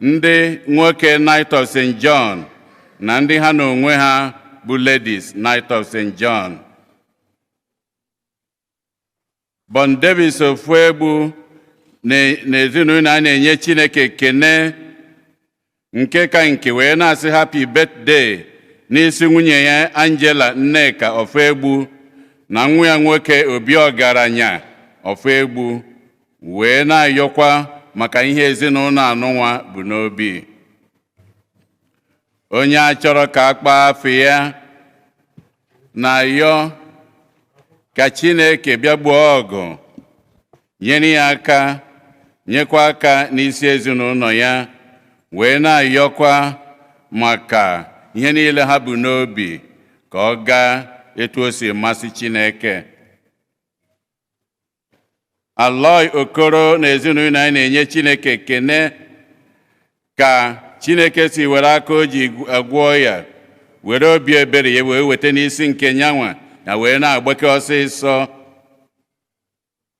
Ndị nwoke Knight of St. John na ndị ha na onwe ha bụ Ladies Knight of St. John. Bon Davis Ofuegbu na ezinụlọ a na-enye Chineke ekene nke ka nke wee na-asị happy birthday n'isi nwunye ya Angela Nneka Ofuegbu na nwa ya nwoke Obi Ọgaranya Ofuegbu, wee na-ayọkwa maka ihe ezinụlọ anụnwa bụ n'obi. Onye a chọrọ ka a kpaa afọ ya na-ayọ ka Chineke bịa gbuo ọgụ, nyere ya aka, nyekwa aka n'isi ezinụlọ ya, wee na-ayọkwa maka ihe niile ha bụ n'obi ka ọ gaa etu o si masị Chineke. Aloy Okoro na ezinụlọ anyị na-enye Chineke ekene ka Chineke si were aka o ji gwọọ ya, were obi ebere ya wee weta n'isi nke nyanwa ya, wee na-agbake ọsịsọ,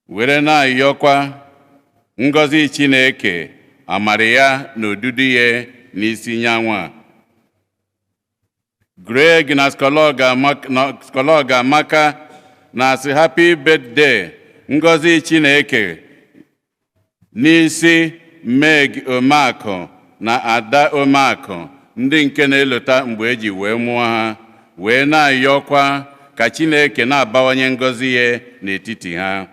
were na-ayọkwa ngọzi Chineke, amara ya na odudu ya n'isi nyanwa. Greg na Skologa Amaka na-asị happy birthday, ngọzi Chineke n'isi Meg Omeakụ na Ada Omeakụ, ndị nke na-elota mgbe eji wee mụọ ha, wee na-ayọkwa ka Chineke na-abawanye ngọzi ya n'etiti ha.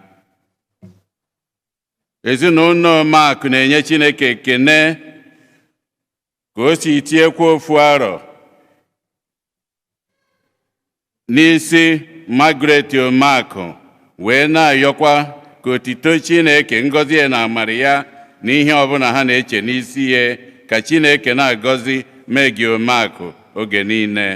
Ezinụlọ Omeakụ na-enye Chineke ekene ka o si tiekwa ofu arọ n'isi Margaret Omeakụ, wee na-ayọkwa ka otito Chineke, ngọzi ya na amara ya na ihe ọbụla ha na-eche n'isi ya, ka Chineke na-agọzi Meg Omeakụ oge niile.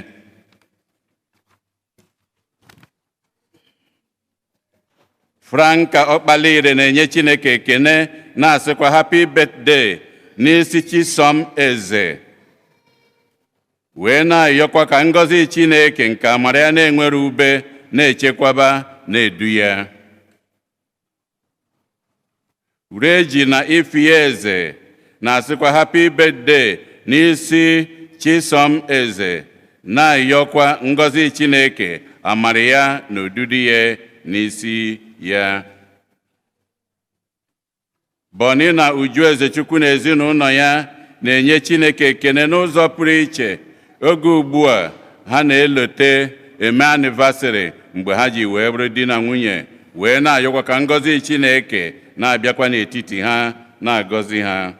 Franka Ọkpalire na-enye Chineke ekene na-asịkwa happy birthday n'isi Chisom Eze, wee na-ayọkwa ka ngọzi Chineke nke amara ya na-enwere ube na-echekwaba na-edu ya. Reji na Ify Eze na-asịkwa happy birthday n'isi Chisom Eze, na-ayọkwa ngọzi Chineke, amara ya na odudu ya n'isi ya. Bọni na Uju Ezechukwu na ezinụlọ ya na-enye Chineke ekene n'ụzọ pụrụ iche oge ugbu a ha na-elote eme anniversary mgbe ha ji wee bụrụ di na nwunye, wee na-ayọkwa ka ngọzi Chineke na-abịakwa n'etiti ha, na-agọzi ha.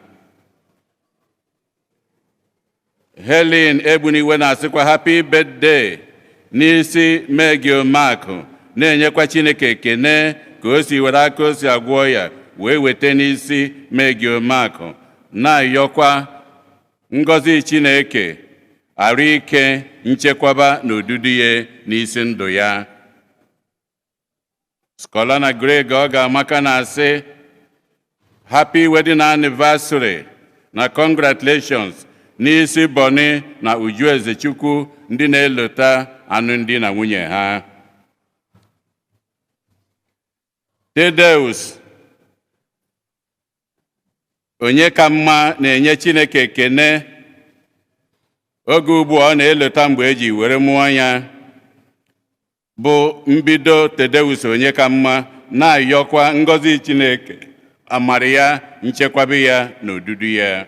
Helen Egbuniwe na-asịkwa happy birthday n'isi Meg Omeakụ, na-enyekwa Chineke ekene ka o si were aka o si agwọ ya wee weta n'isi Meg Omeakụ, na-ayọkwa ngọzi Chineke, arụ ike, nchekwaba na odudu ya n'isi ndụ ya. Skola na Greg ọ ga-amaka na-asị happy wedding anniversary na congratulations n'isi Bọni na Uju Ezechukwu, ndị na-elota anụ di na nwunye ha. Tedeus onye ka mma na-enye Chineke ekene oge ugbu a ọ na-elota mgbe eji were mụọ ya bụ mbido Tedeus onye ka mma, na-ayọkwa ngọzi Chineke, amara ya, nchekwaba ya na odudu ya.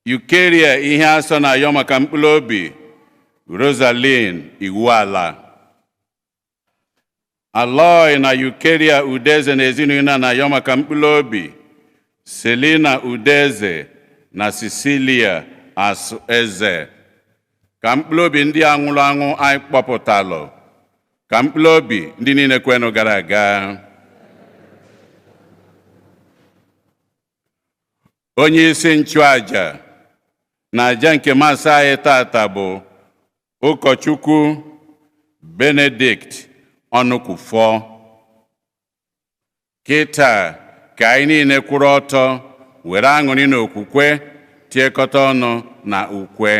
Eucharia ihe asọ na-ayọ maka mkpụrụ obi Rosaline Iwuala. Aloy na Eucharia Udeze na ezinụlọ na-ayọ maka mkpụrụ obi Selina Udeze na Cecilia Asụ Eze. Ka mkpụrụ obi ndị a nwụrụ anwụ anyị kpọpụtalụ, ka mkpụrụ obi ndị niile kwenụ gara aga. Onye isi nchụaja na aja nke masị anyị tata bụ ụkọchukwu Benedict Ọnụkwufọ. Kịta ka anyị niile kwụrụ ọtọ were aṅụrị na okwukwe tiekọta ọnụ na ukwe.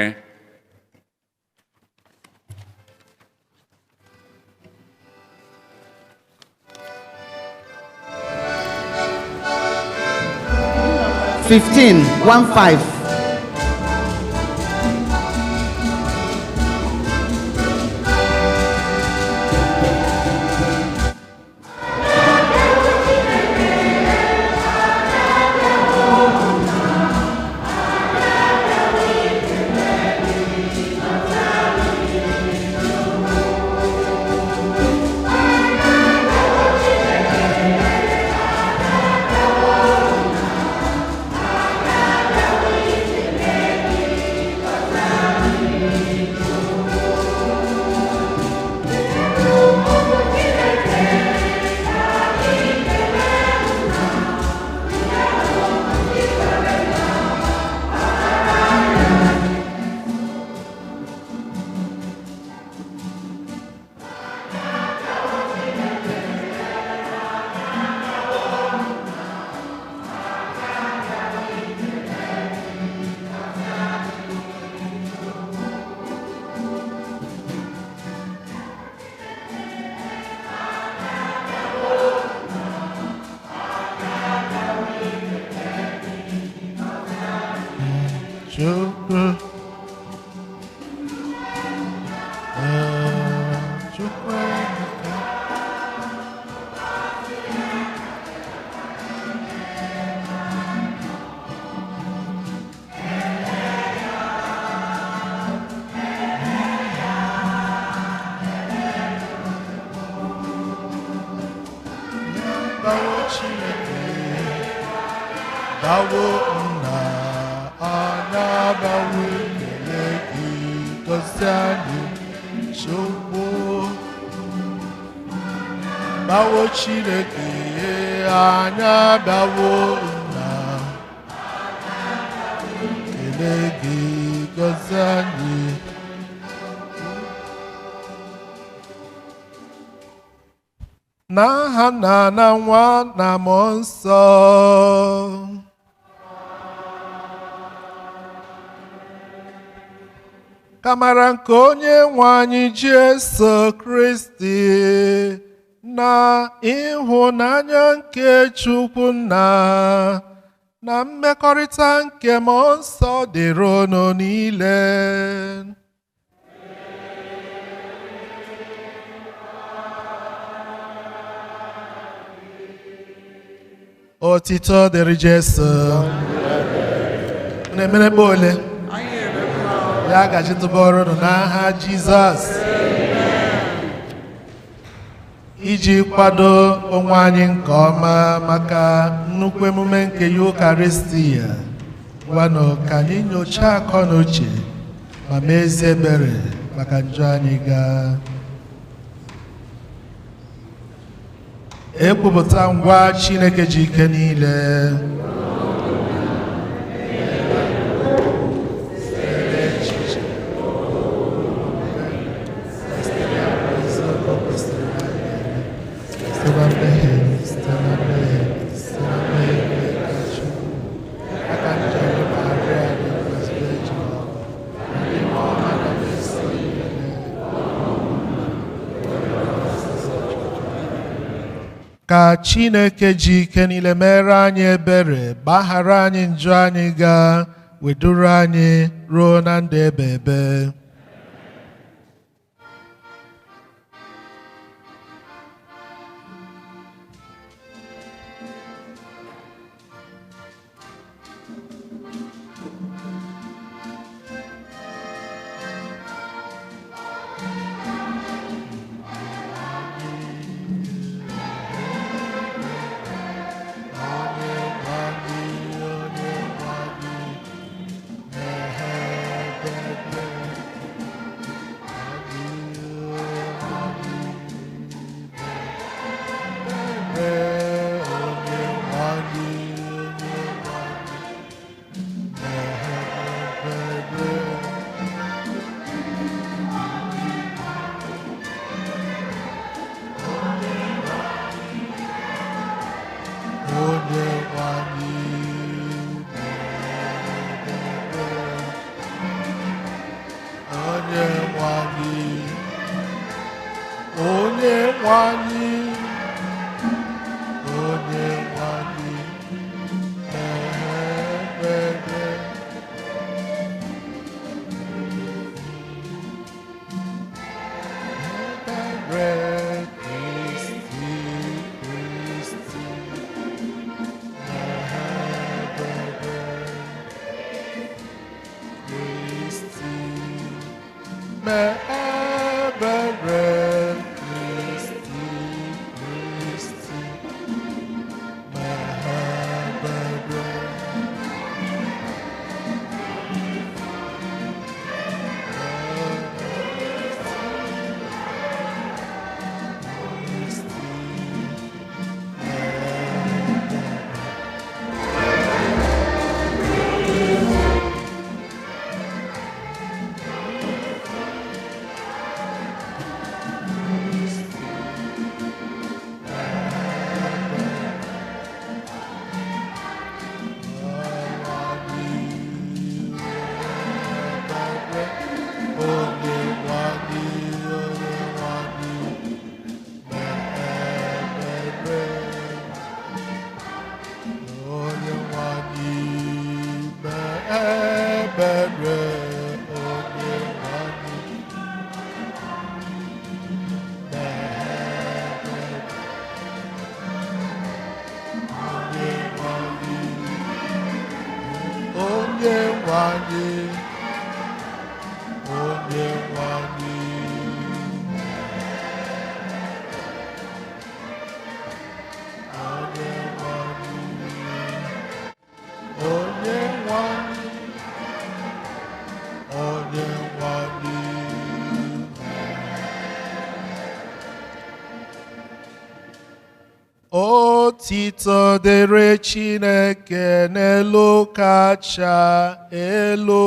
15, 1-5. N'aha nna na nwa na mmụọ nsọ. Ka amara nke onye nwe anyị Jesu Kristi na ịhụnanya nke Chukwu Nna na mmekọrịta nke mmụọ nsọ dịrị unu niile. Otito dịrị Jesu. Unu emerekpa ole? Ya gaji tụbọrọ unu n'aha Jizọs. Iji kwado onwe anyị nke ọma maka nnukwu emume nke Yukaristia, gwanụ ka anyị nyochaa akọ na uche ma mee ezi ebere maka njọ anyị gaa. Ekwupụta ngwa Chineke ji ike niile. Ka Chineke ji ike niile mere anyị ebere, gbaghara anyị njọ anyị gaa, weduru anyị ruo na ndụ ebe ebe. Mee ebere, Kristi, Kristi, mee ebere. Onye nwe anyị, onye nwe anyị, onye nwe anyị, onye nwe anyị, onye nwe anyị. Otito dịrị Chineke n'elu kacha elu.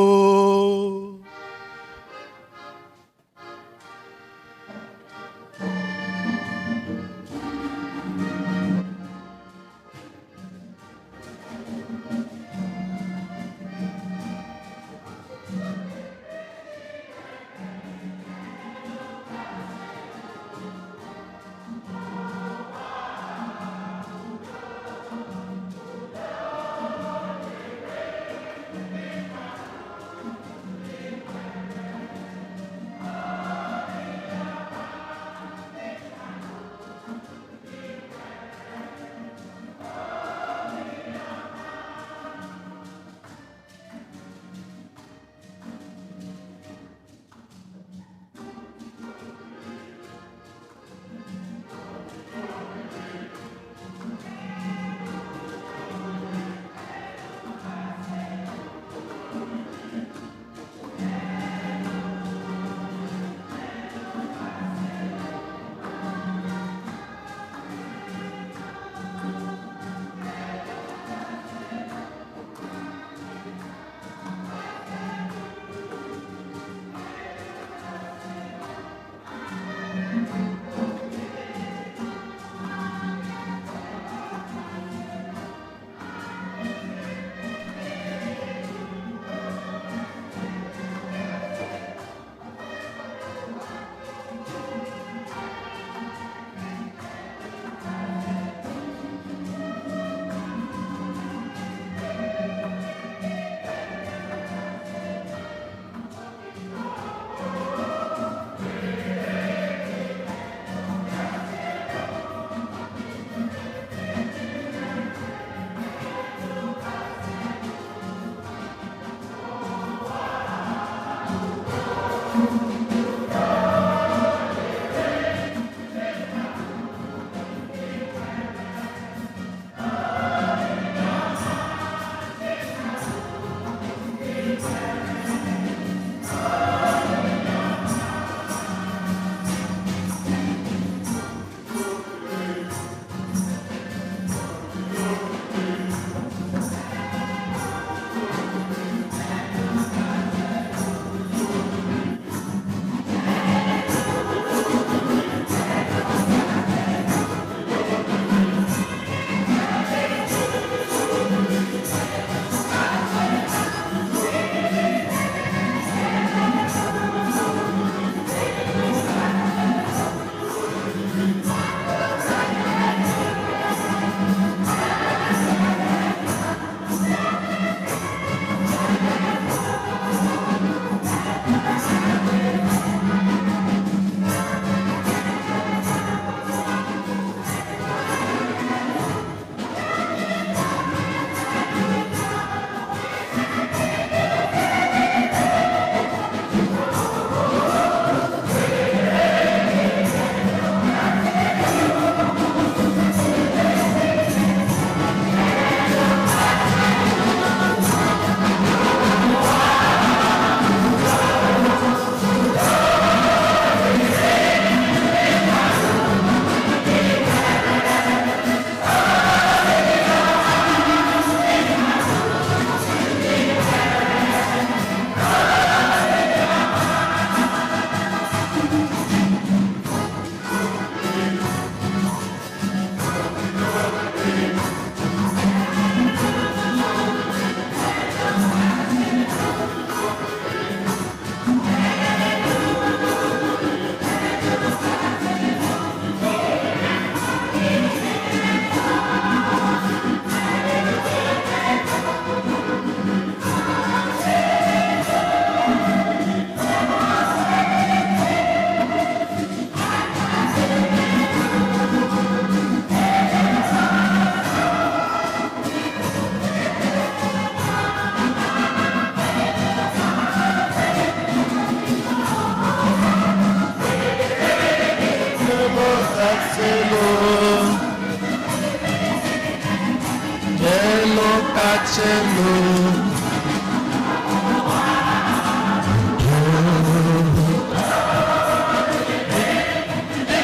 kacha elu.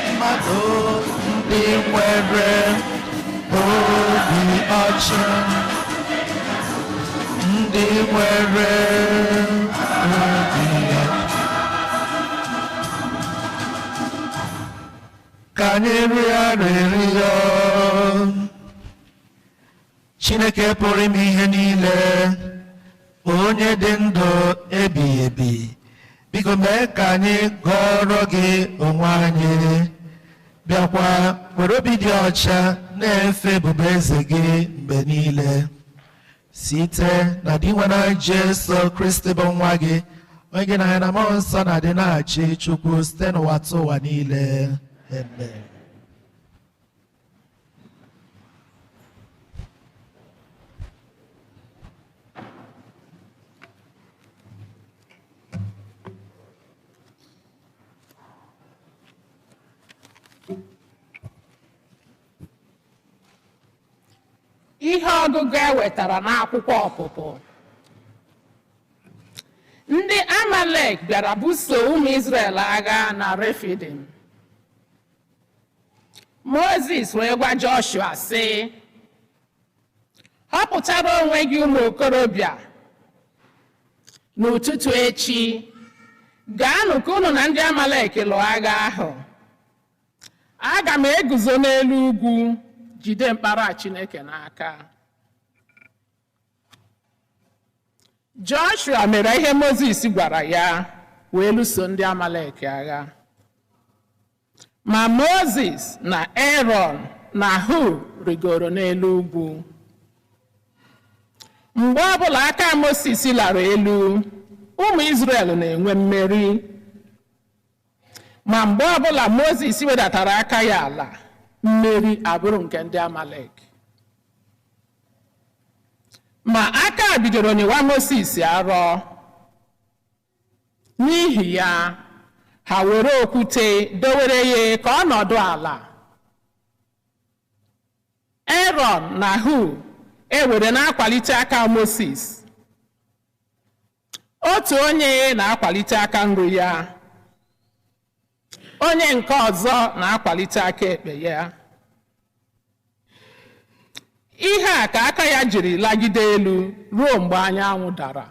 Mmadụ ndị nwere obi ọcha, ndị nwere obi ọcha. Ka anyị rịọ arịrịọ. Chineke pụrụ ime ihe niile, onye dị ndụ ebighị ebi, biko mee ka anyị gọọrọ gị onwe anyị, bịakwa were obi dị ọcha na-efe ebube eze gị mgbe niile, site na Dinwenụ Jesu Kristi bụ nwa gị, onye gị na ya na Mmụọ Nsọ na-adị na-achị Chukwu site n'ụwa tụ ụwa niile. Amen. Ihe ọgụgụ e wetara n'akwụkwọ Ọpụpụ. Ndị Amalek bịara buso ụmụ Izrel agha na Refidim. Mozis wee gwa Joshua sị, họpụtara onwe gị ụmụ okorobịa n'ụtụtụ echi, gaanụ ka unu na ndị Amalek lụọ agha ahụ. Aga m eguzo n'elu ugwu jide mkpara Chineke n'aka. Joshua mere ihe Mozis gwara ya wee lụso ndị Amalek agha. Ma Mozis na Aaron na Hur rigoro n'elu ugwu. Mgbe ọbụla aka Mozis lara elu, ụmụ Izrel na-enwe mmeri. Ma mgbe ọbụla Mozis wedatara aka ya ala, mmeri abụrụ nke ndị Amalek. Ma aka bidoro nyewa Mozis arọ. N'ihi ya, ha were okwute dowere ya ka ọ nọdụ ala. Aaron na Hur ewere na-akwalite aka Mozis. Otu onye na-akwalite aka nri ya, onye nke ọzọ na-akwalite aka ekpe ya. Ihe a ka aka ya jiri lagide elu ruo mgbe anyanwụ dara.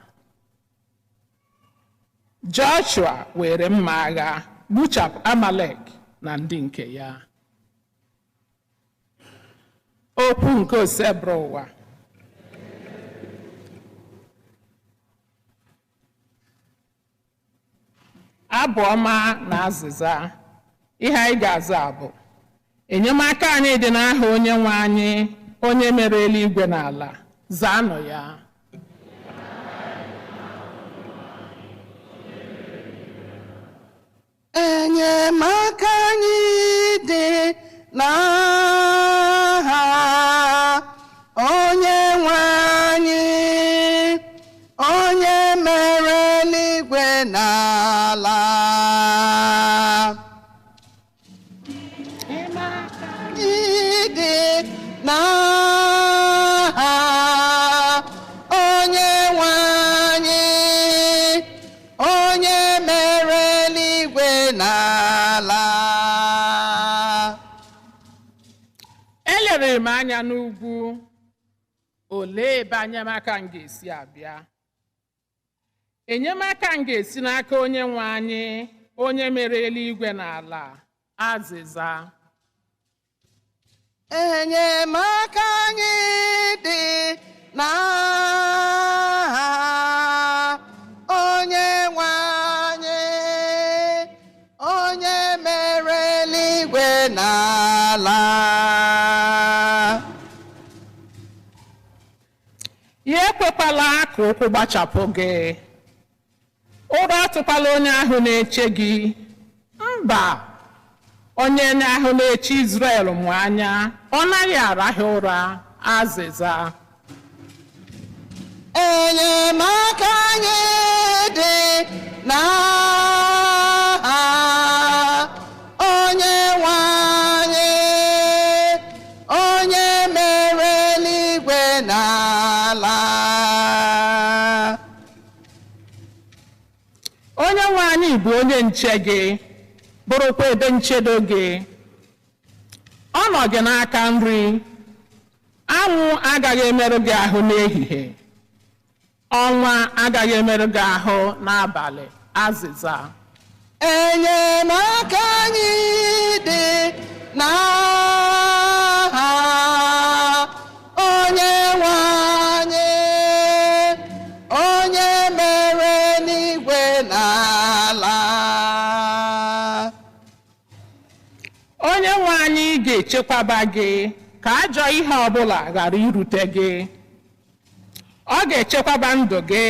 Joshua were mma agha gbuchapụ Amalek na ndị nke ya. Okwu nke Osebụrụwa. Abụ ọma na azịza. Ihe anyị ga-aza bụ: enyemaka anyị dị n'aha onye nwe anyị, onye mere eluigwe na ala. Zaanụ ya. Enyemaka anyị dị n'aha onye nwe anyị, onye mere eluigwe na ala. Dị n'aha onye nwe anyị, onye mere eluigwe na ala. Elere m anya n'ugwu, olee ebe enyemaka m ga-esi abịa? Enyemaka m ga-esi n'aka onye nwe anyị, onye mere eluigwe na ala. Azịza. Enyemaka anyị dị n'aha onye nwe anyị, onye mere eluigwe na ala. Ya ekwekwala ka ụkwụ gbachapụ gị, ụra atụkwala onye ahụ na-eche gị. Mba, onye ahụ na-eche Izrel mụ anya, ọ naghị arahụ ụra. Azịza. Enyemaka anyị dị n'aha onye nwe anyị, onye mere eluigwe na ala. Onye nwe anyị bụ onye nche gị, bụrụkwa ebe nchedo gị. Ọ nọ gị n'aka nri, anwụ agaghị emerụ gị ahụ n'ehihie, ọnwa agaghị emerụ gị ahụ n'abalị. Azịza. Enyemaka anyị dị n'aha Onye nwe anyị, onye mere n'igwe n'ala. Onye nwe anyị ga-echekwaba gị ka ajọ ihe ọbụla ghara irute gị. Ọ ga-echekwaba ndụ gị.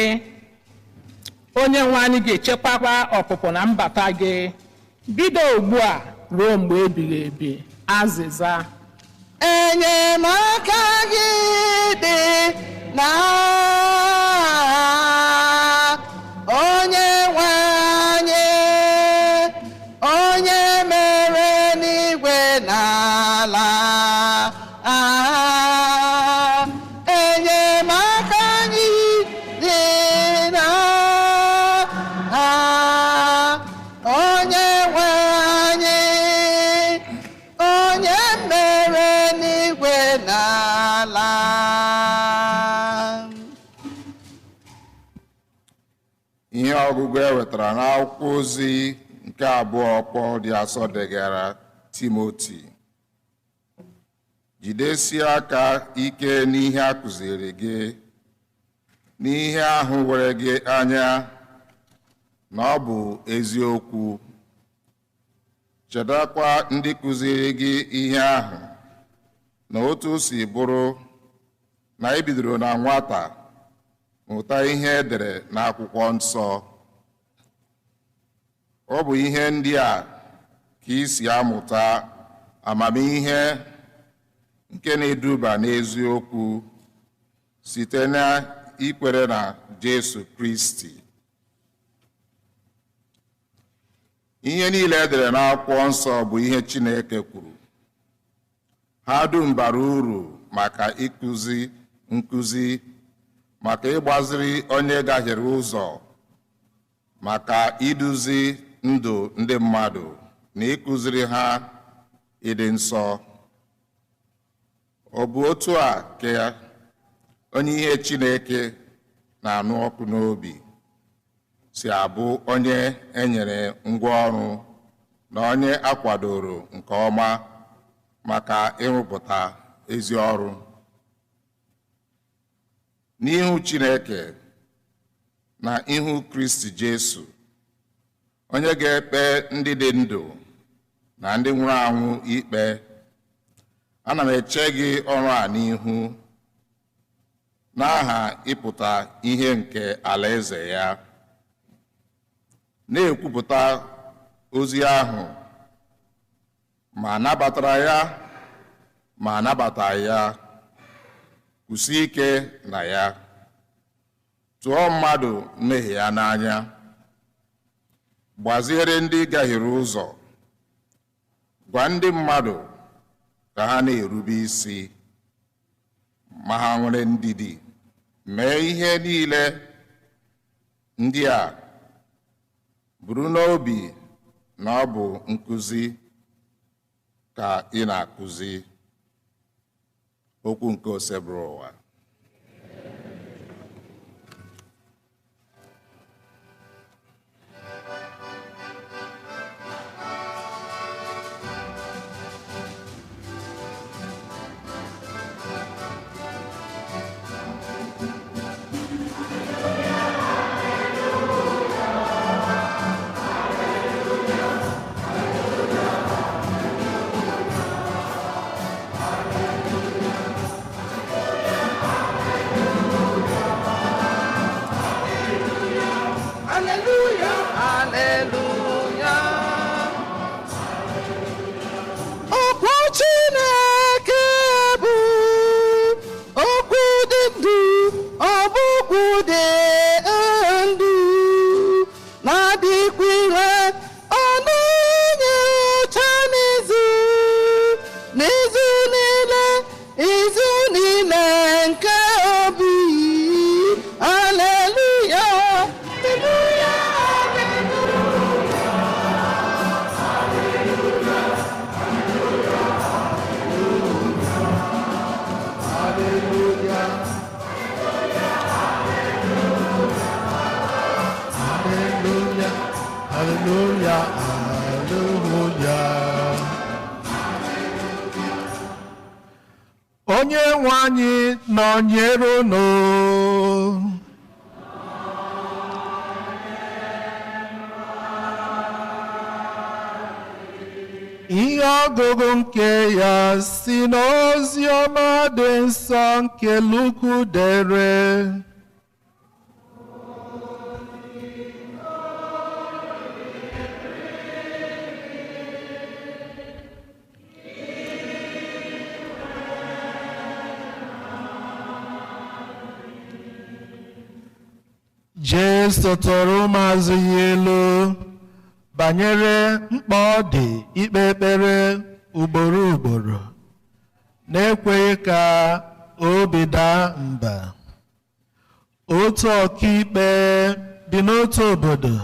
Onye nwe anyị ga-echekwaba ọpụpụ na mbata gị, bido ugbu a ruo mgbe ebighị ebi. Azịza. Enyemaka gị dị n'aha Onye nwe anyị, onye mere n'igwe n'ala. Enyemaka gị dị n'aha Onye nwe anyị, onye mere n'igwe n'ala. Ihe ọgụgụ e wetara n'akwụkwọ ozi nke abụọ Pọl dị asọ degara Timoti. Jidesie aka ike n'ihe a kụziri gị, n'ihe ahụ were gị anya na ọ bụ eziokwu. Chetakwa ndị kụziri gị ihe ahụ na otu o si bụrụ na ị bidoro na nwata mụta ihe edere n'akwụkwọ nsọ. Ọ bụ ihe ndị a ka ị si amụta amamihe nke na-eduba n'eziokwu site na ikwere na Jesu Kristi. Ihe niile edere n'akwụkwọ nsọ bụ ihe Chineke kwuru. Ha dum bara uru maka ịkụzi nkụzi, maka ịgbaziri onye gahiere ụzọ, maka iduzi ndụ ndị mmadụ na ịkụziri ha ịdị nsọ. Ọ bụ otu a ka onye ihe Chineke na-anụ ọkụ n'obi si abụ onye enyere ngwaọrụ na onye akwadoro nke ọma maka ịrụpụta ezi ọrụ. N'ihu Chineke na ihu Kristi Jesu, onye ga-ekpe ndị dị ndụ na ndị nwụrụ anwụ ikpe, ana m eche gị ọrụ a n'ihu n'aha ịpụta ihe nke alaeze ya. Na-ekwupụta ozi ahụ ma nabatara ya ma anabata ya, kwụsie ike na ya, tụọ mmadụ mmehie ya n'anya, gbaziere ndị gahiere ụzọ, gwa ndị mmadụ ka ha na-erube isi, ma ha nwere ndidi mee ihe niile ndị a, buru n'obi na ọ bụ nkụzi ka ị na-akụzi. Okwu nke Osebụrụwa. Hallelujah. Onye nwe anyị nọnyere unu. Ihe ọgụgụ nke ya si n'ozi ọma dị nsọ nke Luku dere. Jesu tụrụ ụmụazụ ya ilu banyere mkpa ọ dị ikpe ekpere ugboro ugboro, na-ekweghị ka obi daa mba. Otu ọkaikpe bi n'otu obodo,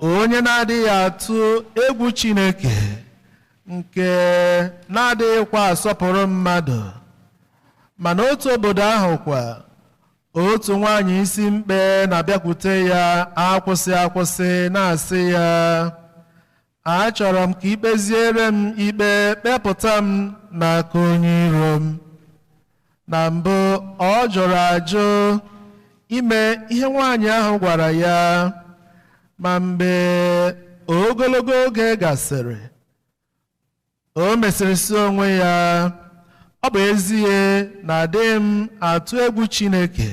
onye na-adịghị atụ egwu Chineke, nke na-adịghịkwa asọpụrụ mmadụ. Ma n'otu obodo ahụ kwa, otu nwaanyị isi mkpe na-abịakwute ya akwụsị akwụsị na-asị ya, achọrọ m ka ikpeziere m ikpe kpepụta m n'aka onye iro m. Na mbụ ọ jụrụ ajụ ime ihe nwaanyị ahụ gwara ya, ma mgbe ogologo oge gasịrị, o mesịrị sị onwe ya, ọ bụ ezie na adịghị m atụ egwu Chineke,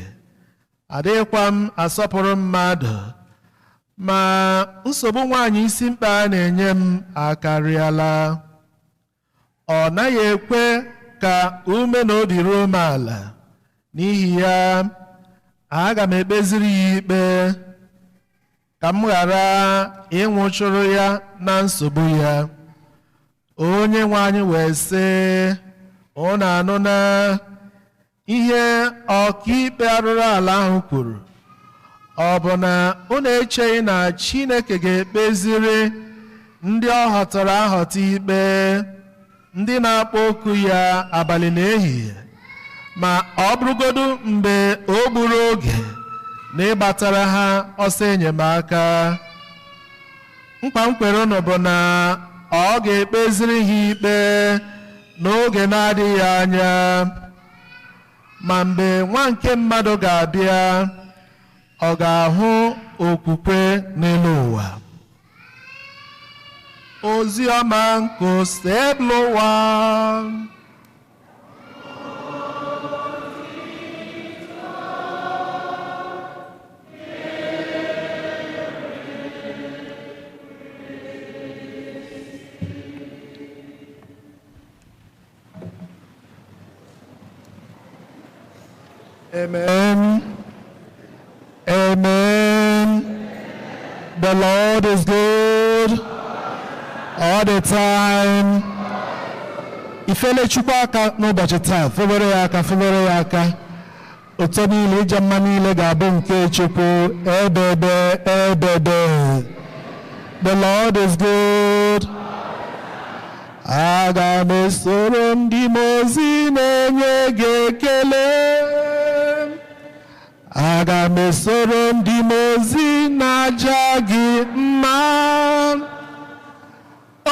adịghịkwa m asọpụrụ mmadụ, ma nsogbu nwaanyị isi mkpa a na-enye m akarịala. Ọ naghị ekwe ka ume na obi ruo m ala, n'ihi ya aga m ekpeziri ya ikpe ka m ghara ịnwụchụrụ ya na nsogbu ya. Onye nwe anyị wee sị, unu anụ na ihe ọkaikpe arụrụ ala ahụ kwuru. Ọ bụ na unu echeghị na Chineke ga-ekpeziri ndị ọ họtara ahọta ikpe, ndị na-akpọ oku ya abalị na ehihie, ma ọ bụrụgodu mgbe o gburu oge na ịgbatara ha ọsọ enyemaka? Mkpa m kwere unu bụ na ọ ga-ekpeziri ha ikpe n'oge na-adịghị anya. Ma mgbe nwa nke mmadụ ga-abịa, ọ ga-ahụ okwukwe n'elu ụwa? Ozi ọma nke Osebụlụwa. Amen. Amen. The Lord is good all the time. Ifele Chukwu aka n'ụbọchị taa, fobere ya aka, fobere ya aka. Ụtọ niile, ịja mma niile ga-abụ nke Chukwu ebebe ebebe. The Lord is good. Aga m esoro ndị mmụọ ozi na-enye gị ekele. Aga m esoro ndị mmụọ ozi na-aja gị mma.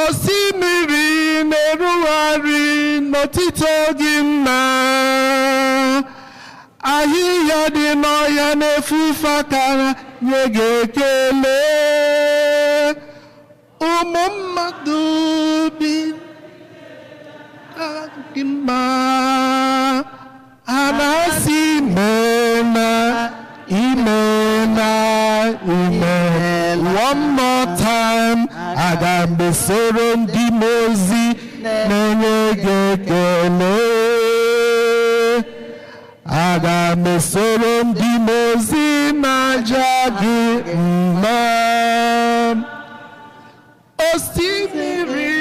Osimiri na-erugharị n'otito gị mma. Ahịhịa dị n'ọhịa na-efufe akara nye gị ekele. Ụmụ mmadụ bi gị mma, ha na-asị imena, imena, imena. One more time, aga m esoro ndị mmụọ ozi na-enye gị ekele. Aga m esoro ndị mmụọ ozi na-aja gị mma. Osimiri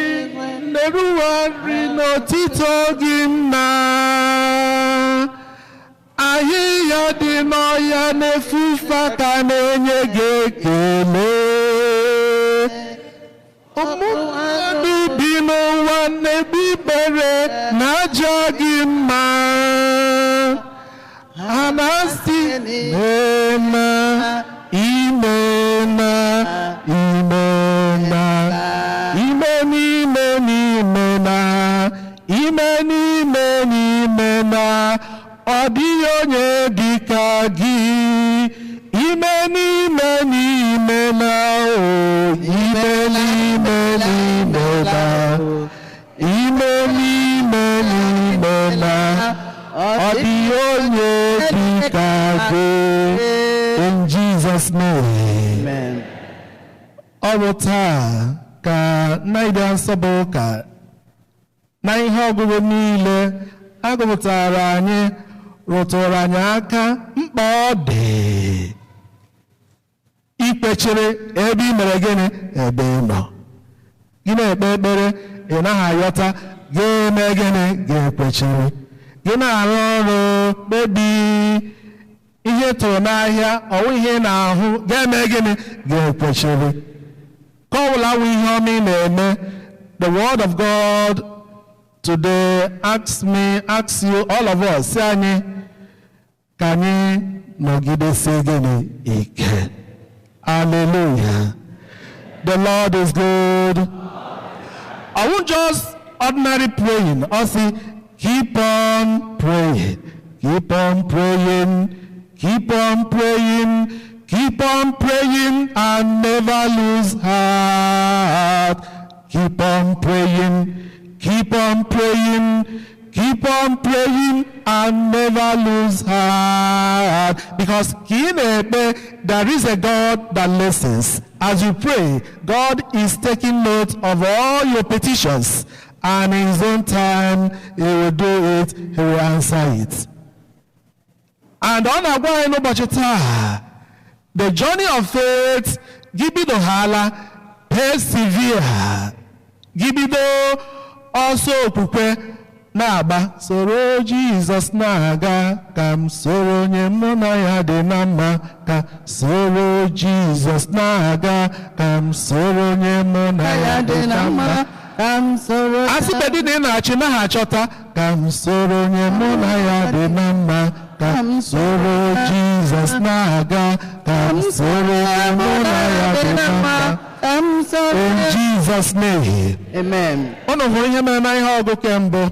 na-erugharị n'otito gị mma. Ahịhịa dị n'ọhịa na-efufe aka na-enye gị ekele. Ụmụ mmadụ bi n'ụwa na-egbu ikpere na-aja gị mma. Ha na-asị imena, imena, imena, ime n'ime n'ime na, ime n'ime n'ime. Ọ dịghị onye dị ka gị. Ime n'ime n'ime na o, ime n'ime n'ime na, ime n'ime n'ime na, ọ dịghị onye dị ka gị. In Jesus' name. Amen. Ọ bụ taa ka Nnaide Nsọ bụ ụka na ihe ọgụgụ niile agụpụtara anyị rụtụrụ anyị aka mkpa ọ dị ikpechere ebe ị mere gịnị, ebe ị nọ. Gị na-ekpe ekpere, ị naghị ayọta, ga-eme gịnị, ga-ekwechere. Gị na-arụ ọrụ, kpebi ihe tụrụ n'ahịa, ọwụ ihe ị na-ahụ, ga-eme gịnị, ga-ekwechere. Ka ọ bụla wụ ihe ọma ị na-eme. The word of God today asks me, asks you, all of us, si anyị ka anyị nọgidesie gịnị ike. Hallelujah. The Lord is good. I won't just ordinary praying. I say, keep on praying, keep on praying, keep on praying, keep on praying, and never lose heart. Keep on praying, keep on praying, keep on praying, and never lose heart. Because there is a God that listens. As you pray, God is taking note of all your petitions, and in his own time, he will do it, he will answer it. And on our way n'ụbọchị taa, the journey of faith, gị bidohala, persevere, gị bido ọsọ okwukwe na-agba, soro Jizọs na-aga, ka m soro onye mụ na ya dị na mma, ka soro Jizọs na-aga, ka m soro onye mụ na ya dị na mma. Ka m soro. Asịbedị na ị na-achị naghị achọta, ka m soro onye mụ na ya dị na mma, ka m soro Jizọs na-aga, ka m soro onye mụ na ya dị na mma. Ka m soro. In Jesus' name. Amen. Unu hụrụ ihe mere na ihe ọgụ kembụ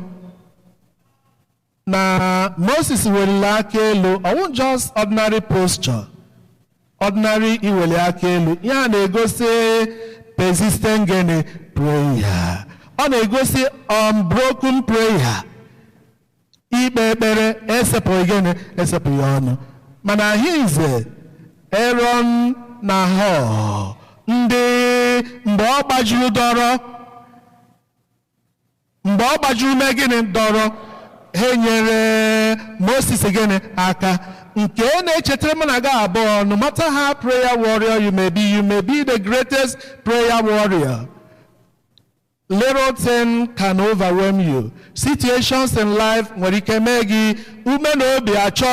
na Moses weliri aka elu. Ọ just ordinary posture, ordinary iweli aka elu ya na-egosi persistent gịnị, prayer. Ọ na-egosi unbroken prayer, ikpe ekpere esepụghị gịnị, esepụghị ọnụ. Mana ahụize Aaron na Hur, ndị mgbe ọ gbajuru dọrọ, mgbe ọ gbajuru mee gịnị, dọrọ, ha nyere Moses gịnị aka. Nke na-echetara m na gị abụọ, no matter how prayer warrior you may be, you may be the greatest prayer warrior, little thing can overwhelm you. Situations in life nwere ike mee gị ume na obi achọ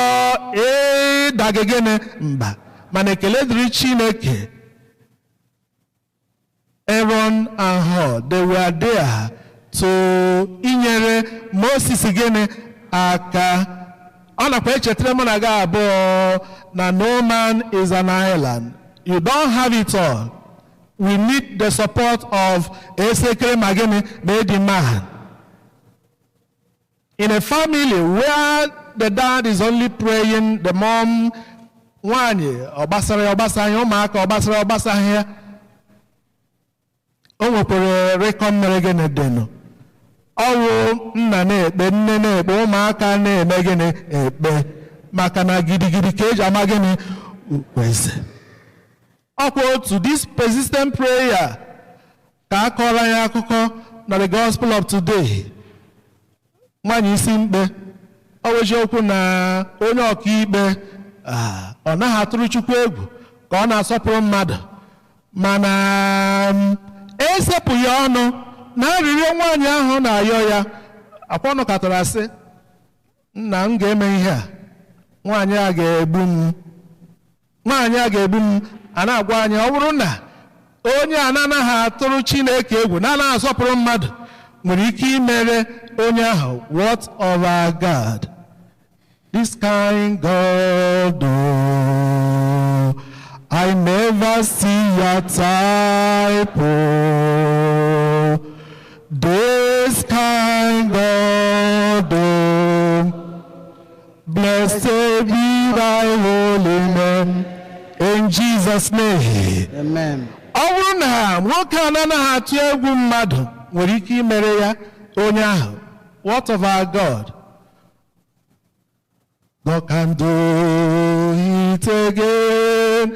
ịda gị gịnị, mba. Mana ekele dịrị Chineke, Aaron and Hur, they were there to inyere Moses gịnị aka. Ọ nakwa echetara mụ na gị abụọ na no man is an island. You don't have it all. We need the support of esekere ma gịnị ma edi man. In a family where the dad is only praying, the mom, nwanyị ọ gbasara ya, ọ gbasara ya, ụmụaka ọ gbasara ya, ọ gbasara ya, o nwekwara rekọ mere gịnị dịnụ. Ọwụ nna na-ekpe, nne na-ekpe, ụmụaka na-eme gịnị, ekpe, maka na gidigidi ka eji ama gịnị, ukweze. Ọkwa otu this persistent prayer ka a kọrọ anyị akụkọ na the gospel of today. Nwaanyị isi mkpe, ọ bụ eziokwu na onye ọkaikpe, ọ naghị atụrụ Chukwu egwu ka ọ na-asọpụrụ mmadụ, mana esepụghị ọnụ na arịrịọ nwaanyị ahụ na-ayọ ya. Akwa nọkọtara sị, nna m ga-eme ihe a, nwaanyị a ga-egbu m, nwaanyị a ga-egbu m. A na-agwa anyị, ọ bụrụ na onye a na-anaghị atụrụ Chineke egwu, na-anaghị asọpụrụ mmadụ, nwere ike imere onye ahụ, what of our God? This kind God, oh, I never see your type, oh. This kind God, oh, Blessed be thy holy name. In Jesus' name. Amen. Ọ bụrụ na nwoke a na-anaghị atụ egwu mmadụ nwere ike imere ya onye ahụ, what of our God? God can do it again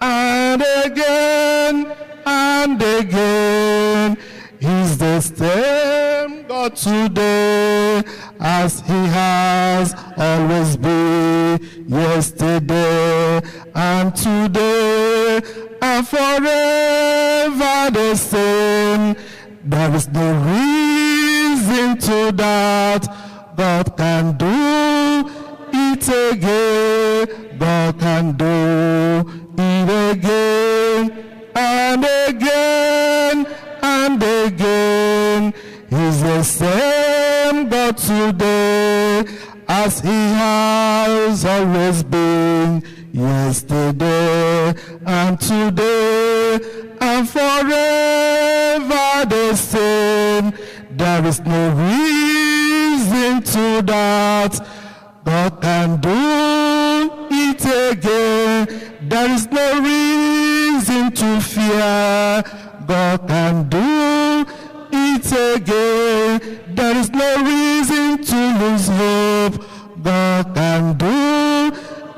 and again and again. He's the same God today as he has always been, yesterday and today and forever the same. There is no reason to doubt God can do it again. God can do it again and again and again. He's the same God today as he has always been, yesterday and today and forever the same. There is no reason to doubt God can do it again. There is no reason to fear. God can do it again. There is no reason to lose hope. God can do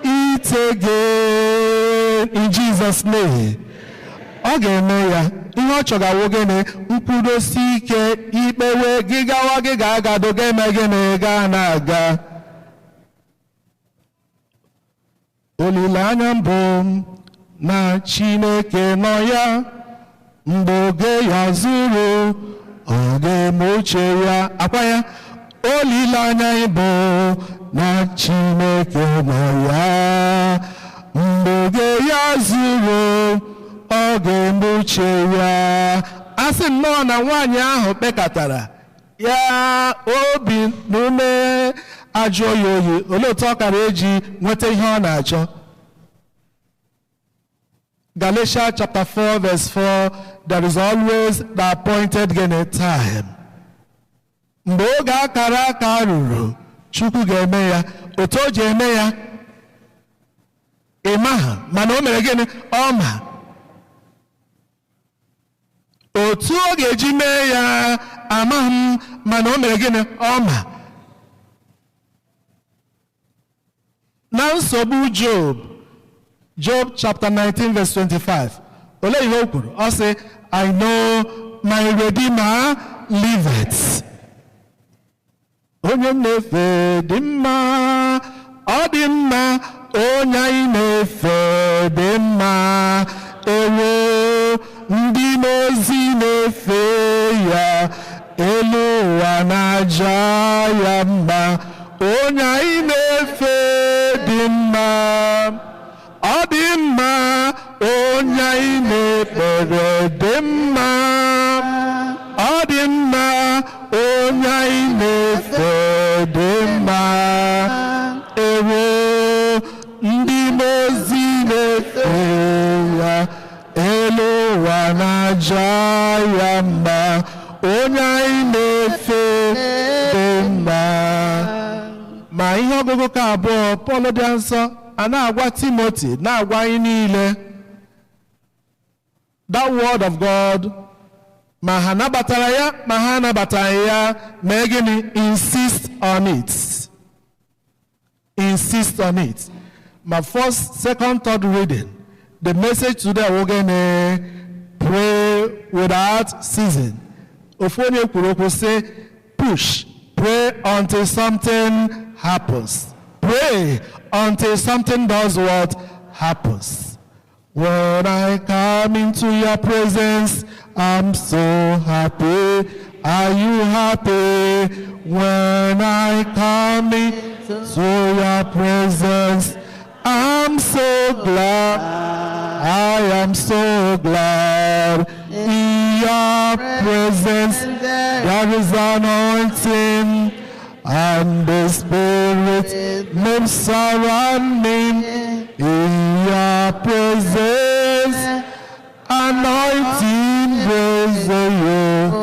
it again. In Jesus' name. Ọ ga-eme ya. Ihe ọ chọgawo gịnị? Nkwudosi ike. Ikpewe gị, gawa gị, ga-agado, ga-eme gịnị? Gaa na-aga. Olileanya mbụ na Chineke nọ ya, mgbe oge ya zuru, ọ ga-eme uche ya. Akwa ya. Olileanya ịbụ na Chineke nọ ya, mgbe oge ya zuru, ọ ga-eme uche ya. A sị nnọọ na nwaanyị ahụ kpekatara ya obi na ume ajụọ ya oyi, olee otu ọ kara eji nweta ihe ọ na-achọ? Galatians chapter 4 verse 4, there is always the appointed time. Mgbe oge akara aka ruru, Chukwu ga-eme ya. Otu o ji eme ya, ị maha, mana o mere gịnị? Ọ ma. Otu ọ ga-eji mee ya, amaghị m, mana o mere gịnị? Ọ ma. Na nsogbu Job, Job chapter 19 verse 25, olee ihe o kwuru? Ọ sị, I know my Redeemer liveth. Onye m na-efe dị mma, ọ dị mma, onye anyị na-efe dị mma. Ewo, ndị ozi na-efe ya, elu ụwa na-aja ya mma. Onye anyị na-efe dị mma, ọ dị mma, onye anyị na-ekpere dị mma, ọ dị mma, onye anyị na-efe dị mma. Ewo, ndị ozi na-efe ya, elu ụwa na-aja ya mma. Onye anyị na-efe dị mma. Ma ihe ọgụgụ ka abụọ, Pọl dị nsọ a na-agwa Timoti, na-agwa anyị niile, that word of God, ma ha nabatara ya, ma ha anabataghị ya, mee gịnị? Insist on it. Insist on it. Ma first, second, third reading, the message today we're gonna pray without ceasing. Ofu onye kwuru okwu sị, push, pray until something happens. Pray until something does what happens. When I come into your presence, I'm so happy. Are you happy? When I come into your presence, I'm so glad. I am so glad. In your presence, there is anointing, and the Spirit moves around me. In your presence, anointing breaks the yoke.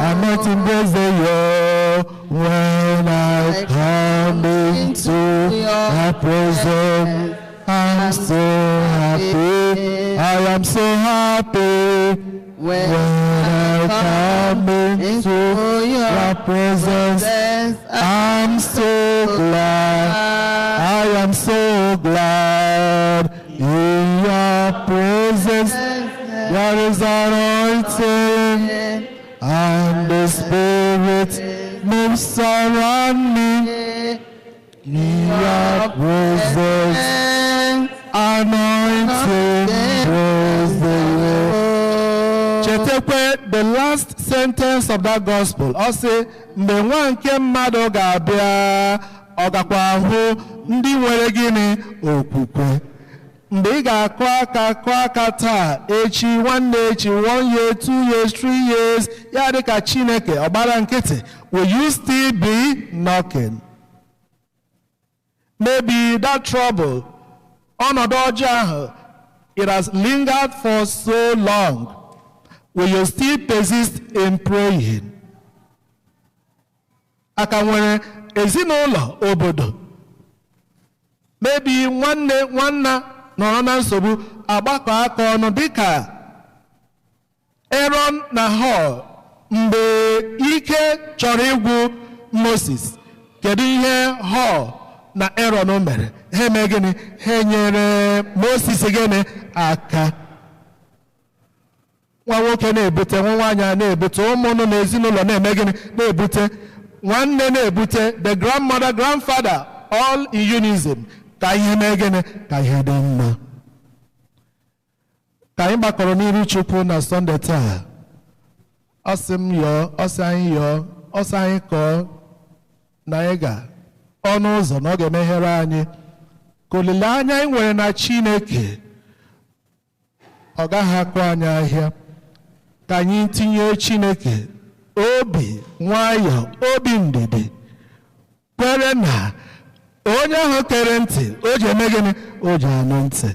Anointing breaks the yoke. When I come into your your presence. I'm so happy. I am so happy when I come into your presence. I'm so glad. I am so glad in your presence. There is anointing, and the Spirit moves around me. In your presence, anointing, praise the Lord. Chetekwe, the last sentence of that gospel. Ọ sị, mgbe nwa nke mmadụ ga-abịa, ọ gakwa ahụ ndị nwere gịnị? Okwukwe. Mgbe ị ga-akụ aka kụọ aka taa, echi, nwanne echi, 1 year, 2 years, 3 years, ya dị ka Chineke ọ gbara nkịtị, will you still be knocking? Maybe that trouble, ọnọdụ ọjọọ ahụ, it has lingered for so long. Will you still persist in praying? Aka nwere ezinụlọ obodo. Maybe nwanne nwanna nọrọ na nsogbu agbakọ aka ọnụ dịka Aaron na Hur mgbe ike chọrọ ịgwụ Moses. Kedu ihe Hur na Aaron mere? Ha eme gịnị? Ha nyere Moses gịnị? Aka. Nwa nwoke na-ebute, nwa nwaanyị a na-ebute, ụmụnụ na ezinụlọ na-eme gịnị? Na-ebute, nwanne na-ebute, the grandmother, grandfather, all in unison. Ka ihe mee gịnị? Ka ihe dị mma. Ka anyị gbakọrọ n'iru Chukwu na Sọnde taa, ọ sị m yọọ, ọ sị anyị yọọ, ọ sị anyị kọọ na anyị ga ọnụ ụzọ na ọ ga-emeghere anyị. Ka olileanya anyị nwere na Chineke ọ gaghị akụ anyị ahịa. Ka anyị tinye Chineke obi nwayọọ, obi ndidi, kwere na onye ahụ kere ntị o ji eme gịnị? O ji anụ ntị.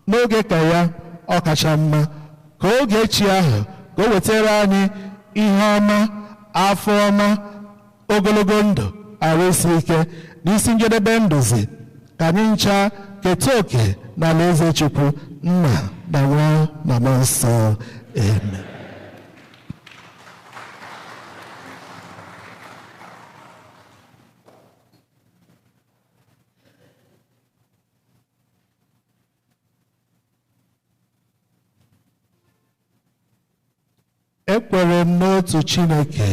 N'oge ka ya ọ kacha mma, ka oge chi ahụ ka o wetara anyị ihe ọma, afọ ọma, ogologo ndụ, arụ isi ike, n'isi njedebe ndụzi, ka anyị ncha keta oke na alaeze Chukwu Nna na Nwa na Mmụọ Nsọ. Amen. Ekwere m n'otu Chineke,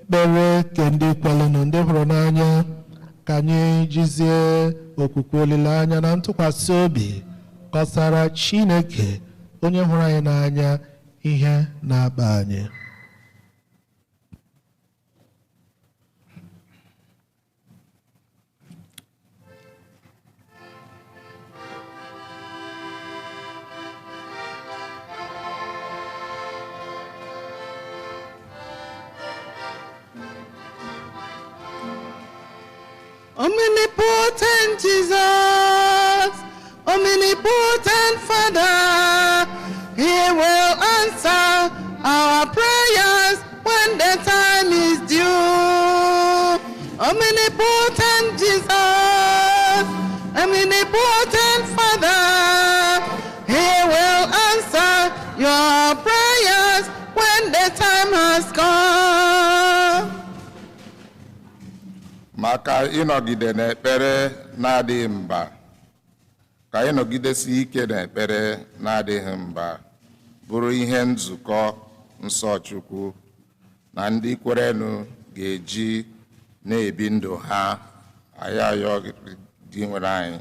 ekpere ke ndị kwelenụ, ndị hụrụ n'anya, ka anyị jizie okwukwe, olileanya na ntụkwasị obi kọsara Chineke onye hụrụ anyị n'anya ihe na-akpa anyị. Omnipotent Jesus, Omnipotent Father, He will answer our prayers when the time is due. Omnipotent Jesus, Omnipotent Father, He will answer your prayers when the time has come. Maka ịnọgide n'ekpere na-adịghị mba, ka ịnọgidesi ike n'ekpere na-adịghị mba bụrụ ihe nzukọ nsọ Chukwu na ndị kwerenụ ga-eji na-ebi ndụ ha. Anyị ayọ gị nwere anyị.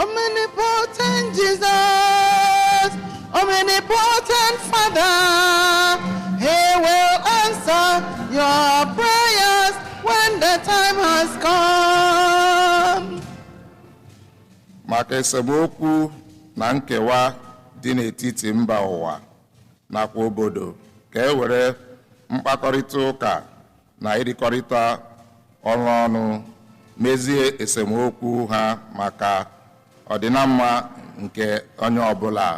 Omnipotent Jesus, Omnipotent Father, He will answer your prayers when the time has come. Maka esemokwu na nkewa dị n'etiti mba ụwa nakwa obodo, ka e were mkpakọrịta ụka na ịrịkọrịta ọrụ ọnụ mezie esemokwu ha maka ọdịnamma nke onye ọbụla.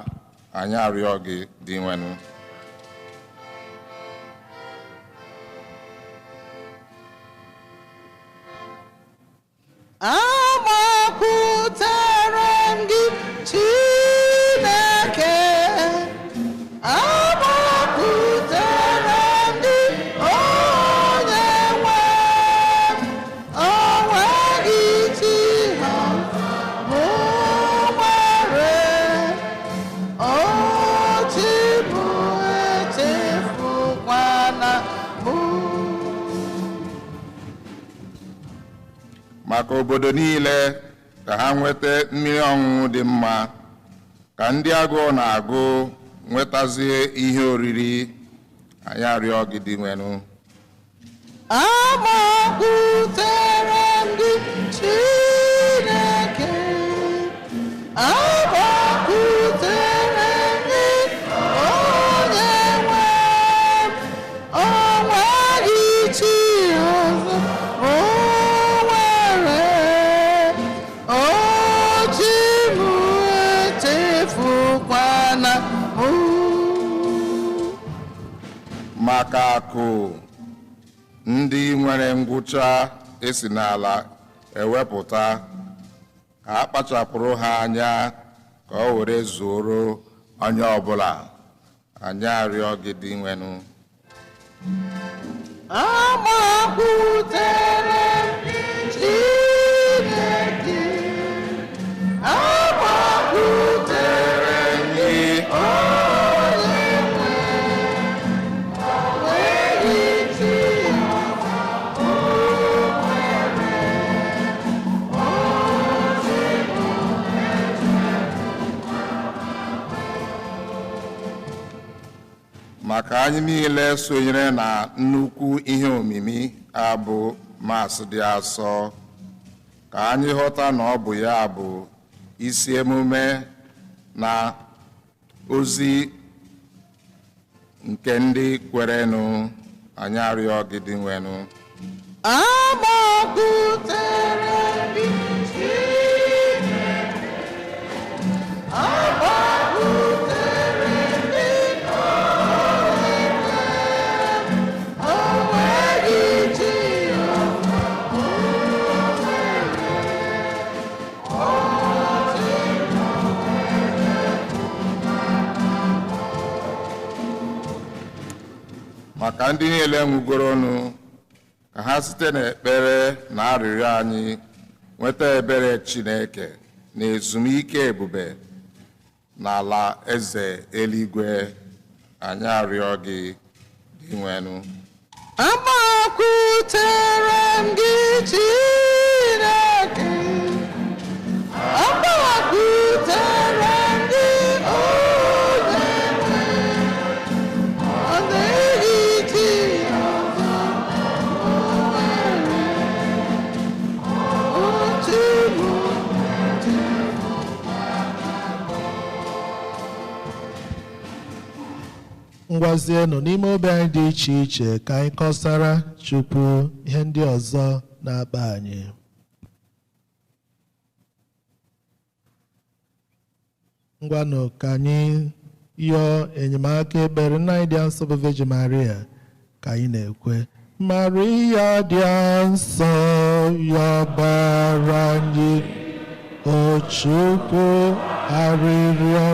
Anyị arịọ gị dị nwenụ. Agbakwutere m gị Chineke, agbakwutere m gị onye nwe m, o nweghị chi ha mụ nwere, o chi bụ echefukwana mụ. Maka obodo niile ka ha nweta mmiri ọṅụṅụ dị mma, ka ndị agụụ na-agụ nwetazie ihe oriri. Anyị arịọ gị dị nwenụ. Agbakwutere m gị Chineke, agbakwutere m gị onye nwe m, o nweghị chi ọzọ o nwere, o chi m echefukwana mụ. Maka akụ ndị nwere ngwụcha esi n'ala ewepụta, ka a kpachapụrụ ha anya ka o were zuoro onye ọbụla. Anyị arịọ gị dị nwenụ. Agbakwutere m Chineke, agbakwutere m gị onye nwe m, o nweghị chi ọzọ o nwere, o chi bụ. Maka anyị niile sonyere na nnukwu ihe omimi a bụ Maasị dị asọ, ka anyị ghọta na ọ bụ ya bụ isi emume na ozi nke ndị kwerenụ. Anyị arịọ gị dị nwenụ. Agbakwutere gị Chineke, agbakwutere gị onye nwe m, o nweghị chi ọzọ o nwere, o chi Maka ndị niile nwụgoronụ, ka ha site n'ekpere na arịrịọ anyị nweta ebere Chineke na ezumike ebube n'ala eze eluigwe. Anyị arịọ gị dị nwenụ. Agbakwutere m gị Chineke, agbakwutere m gị onye nwe m, ọ dịghị chi ọzọ o nwere, o chi bụ. Ngwazienụ n'ime obi anyị dị iche iche ka anyị kọsara Chukwu ihe ndị ọzọ na-akpa anyị. Ngwanụ ka anyị yọọ enyemaka ekpere nna anyị dị nsọ bụ Virgin Maria ka anyị na-ekwe. Maria dị nsọ, yọbara anyị, o Chukwu arịrịọ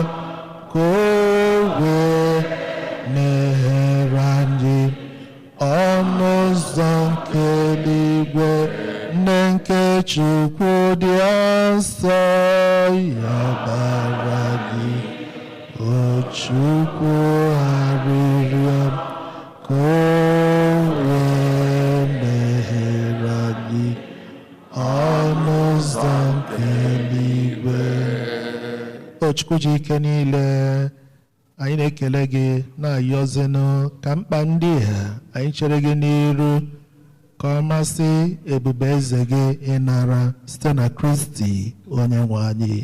ka o wee meghere anyị ọnụ ụzọ nke eluigwe, nne nke Chukwu dị nsọ, yọbara gị, o Chukwu arịrịọ ka o wee meghere anyị ọnụ ụzọ nke eluigwe. O Chukwu ji ike niile, anyị na-ekele gị na-ayọzinụ ka mkpa ndị a anyị chere gị n'iru ka ọ masị ebube eze gị ịnara site na Kristi onye nwe anyị.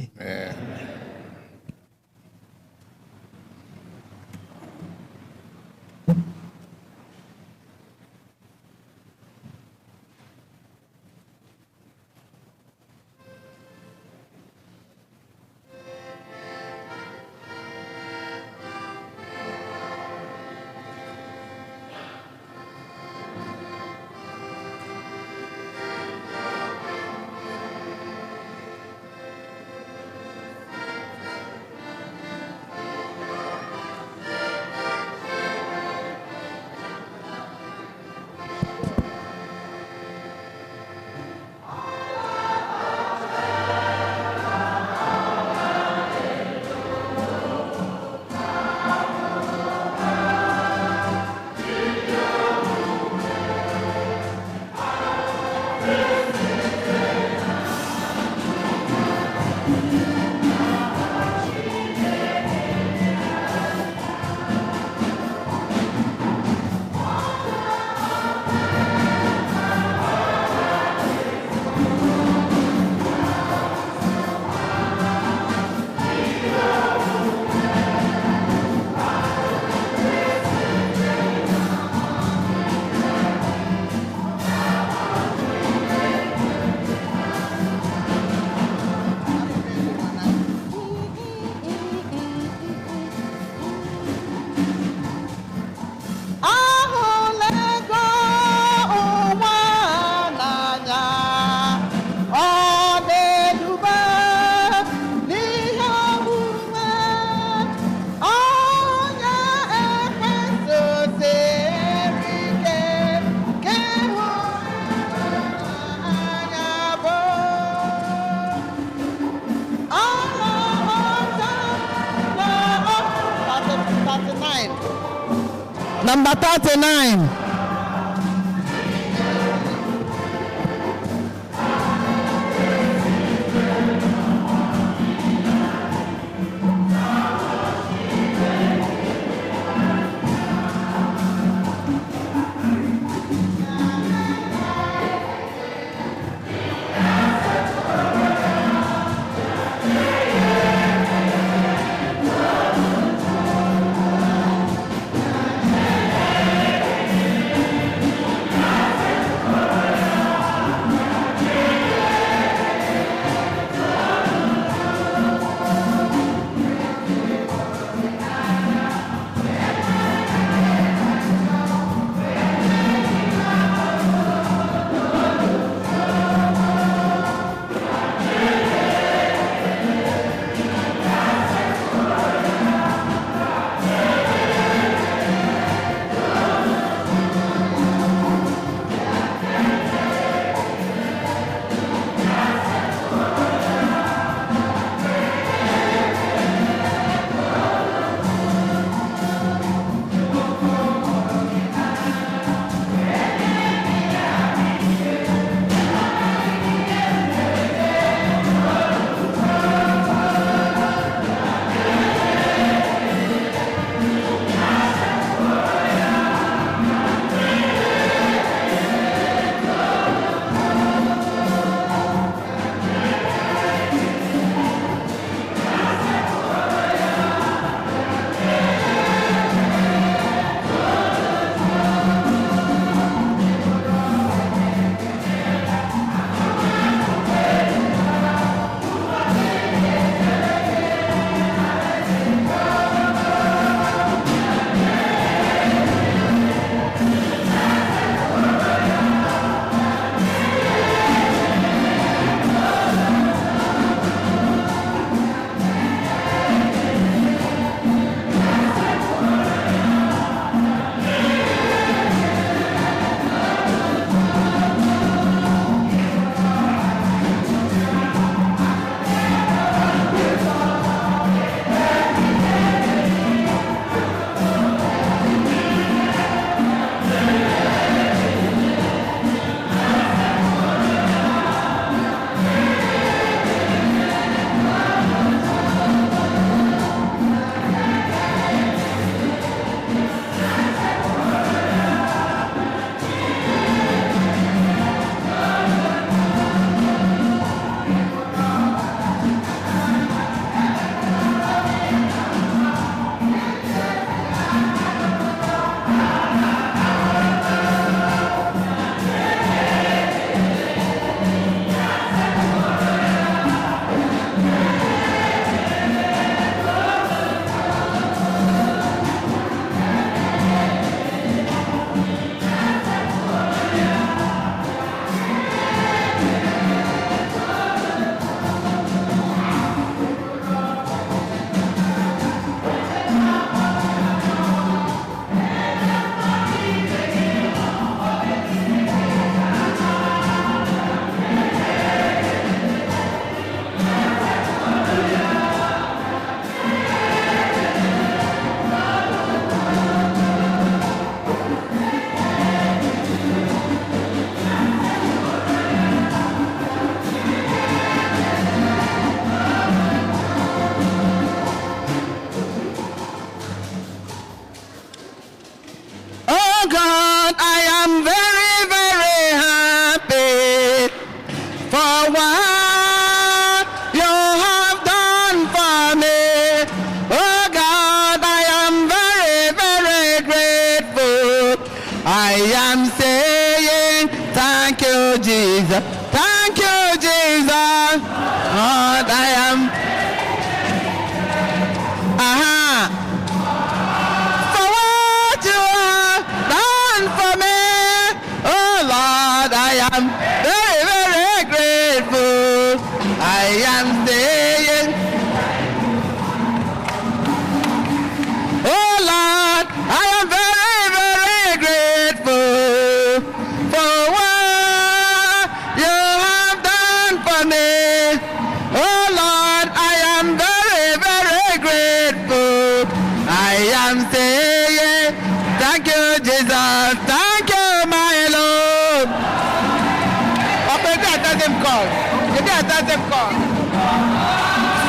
Number 39.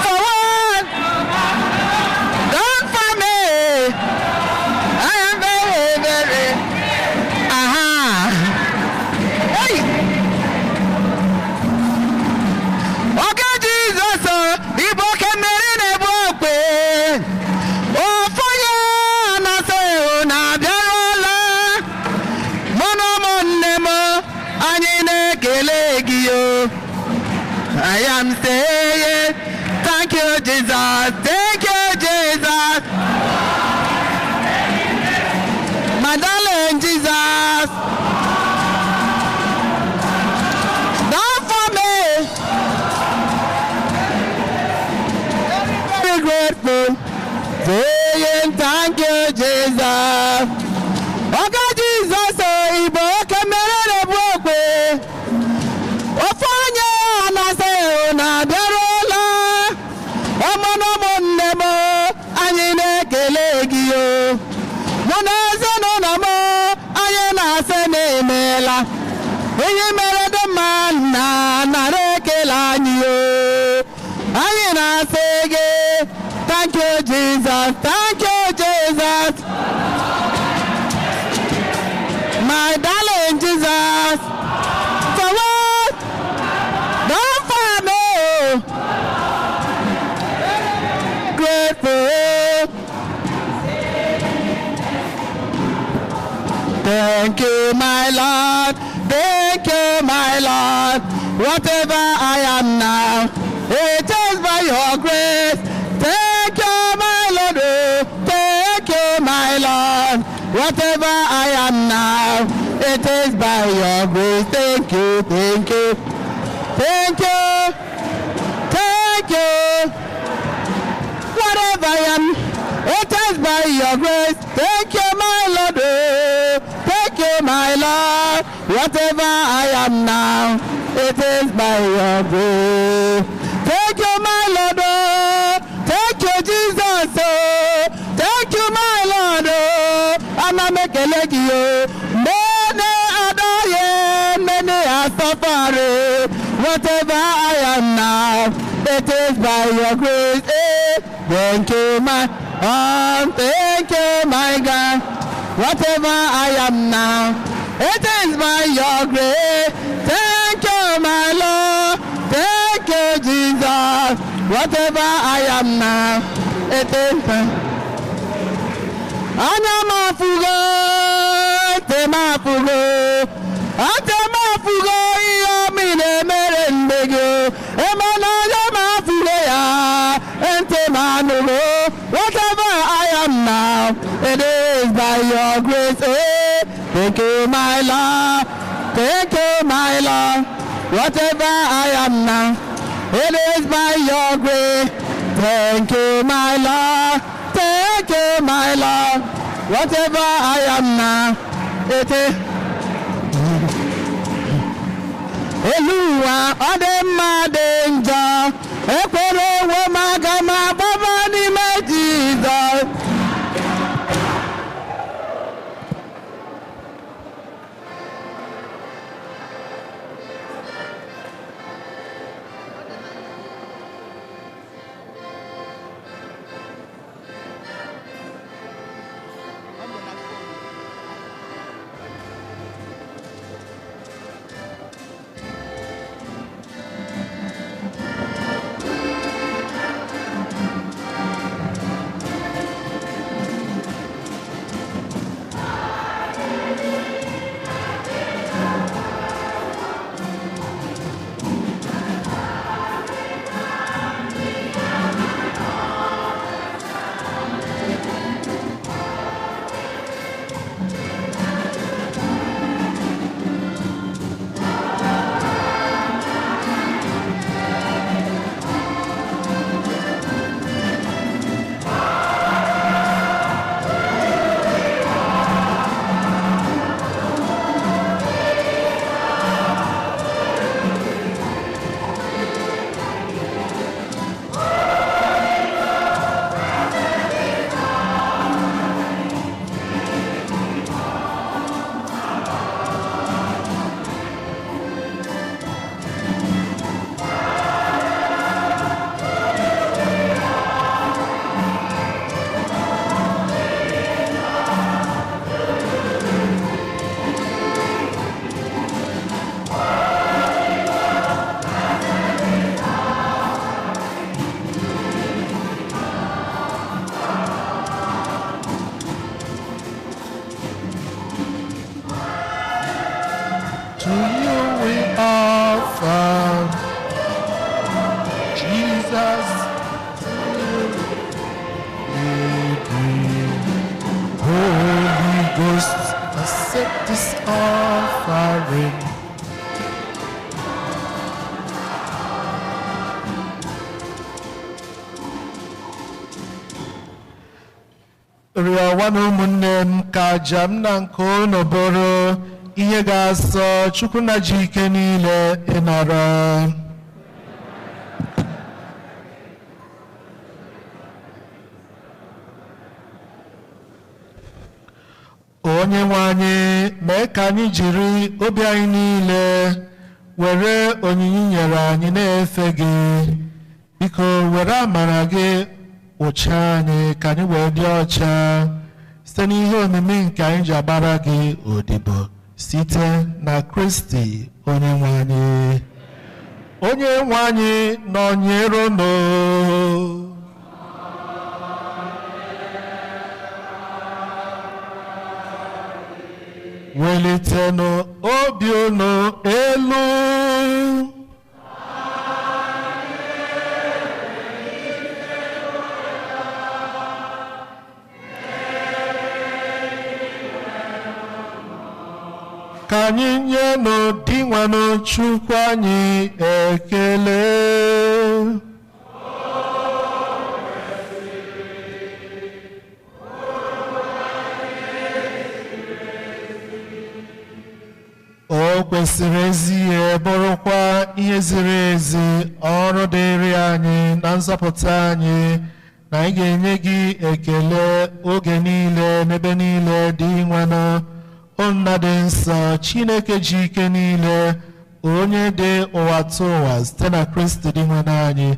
For what done for me, I am very, very. Aha. Hey. Oke Jizọs, ịbụ oke mmeri na-ebu okpe. Ofu onye na-asa ewu na-abịarụla. Mụ na ụmụnne m, anyị na-ekele gị o. I am saying, thank you, Jesus. Thank you, Jesus. My darling Jesus. Done for me. Very grateful. Saying, thank you, Jesus. Oga Jesus, Igbo oke mmeri na-ebu okwe. Ofu onye na-asa ewu na-abịarụla. Ụmụ na ụmụnne m, anyị na-ekele gị o. Mụ na ezinụlọ m, anyị na-asị na emeela. Ihe mere dị mma na nara ekele anyị o. Anyị na-asị gị, thank you, Jesus. Thank you, Jesus. My darling Jesus. For what done for me. Grateful. Thank you, my Lord. Thank you, my Lord. Whatever I am now, it is by your grace. Thank you, my Lord. Oh, thank you, my Lord. Whatever I am now, it is by your grace. Thank you, thank you. Thank you, thank you. Whatever I am, it is by your grace. Thank you, my Lord. Oh, thank you, my Lord. Whatever I am now, it is by your grace. Thank you, my Lord. Oh, thank you, Jesus. Oh, thank you, my Lord. Oh, ana m ekele gị o. Many are dying, many are suffering. Whatever I am now, it is by your grace. Eh. Thank you, my thank you, my God. Whatever I am now, it is by your grace. Thank you, my Lord. Thank you, Jesus. Whatever I am now, it is by. Anya m afụgo, ntị m afụgo, ntị m afụgo ihe ọma ị na-emere mgbe gị. Ema na anya m afụgo ya, ntị m anụgo. Whatever I am now, it is by your grace. Eh. Thank you, my Lord. Thank you, my Lord. Whatever I am now, it is by your grace. Thank you, my Lord. Thank you, my Lord. Whatever I am now, it is. Elu ụwa ọ dị mma dị njọ, ekwere onwe m aga m agbaba n'ime Jizọs. this offering. Rịọwanụ ụmụnne m ka aja m na nke unu bụrụ ihe ga-asọ Chukwu na ji ike niile ịnara. Onye nwe anyị, mee ka anyị jiri obi anyị niile were onyinye i nyere anyị na-efe gị. Biko were amara gị ụcha anyị ka anyị wee dị ọcha site n'ihe omimi nke anyị ji agbara gị odibo site na Kristi onye nwe anyị. Onye nwe anyị nọnyere unu. Welitenụ obi unu elu. Ka anyị nyenụ Dinwenụ Chukwu anyị ekele. O kwesịrị ezi ihe, bụrụkwa ihe ziri ezi, ọrụ dịrị anyị na nzọpụta anyị, na anyị ga-enye gị ekele oge niile n'ebe niile, Dinwenụ, Nna dị nsọ, Chineke ji ike niile, onye dị ụwa tụ ụwa, site na Kristi Dinwenụ anyị,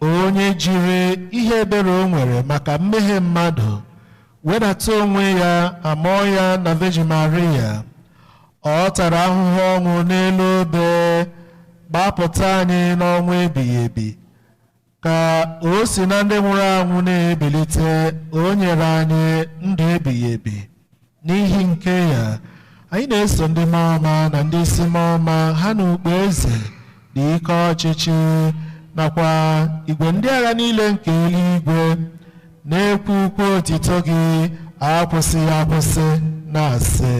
onye jiri ihe ebere o nwere maka mmehie mmadụ wedata onwe ya, amụọ ya na Virgin Maria. Ọ tara ahụhụ ọnwụ n'elu obe, gbapụta anyị n'ọnwụ ebighị ebi, ka o si na ndị nwụrụ anwụ na-ebilite, o nyere anyị ndụ ebighị ebi. N'ihi nke ya, anyị na-eso ndị mmụọ ọma na ndị isi mmụọ ọma ha na ukpo eze na ike ọchịchị nakwa igwe ndị agha niile nke eluigwe na-ekwu ukwu otito gị akwụsịghị akwụsị na-asị: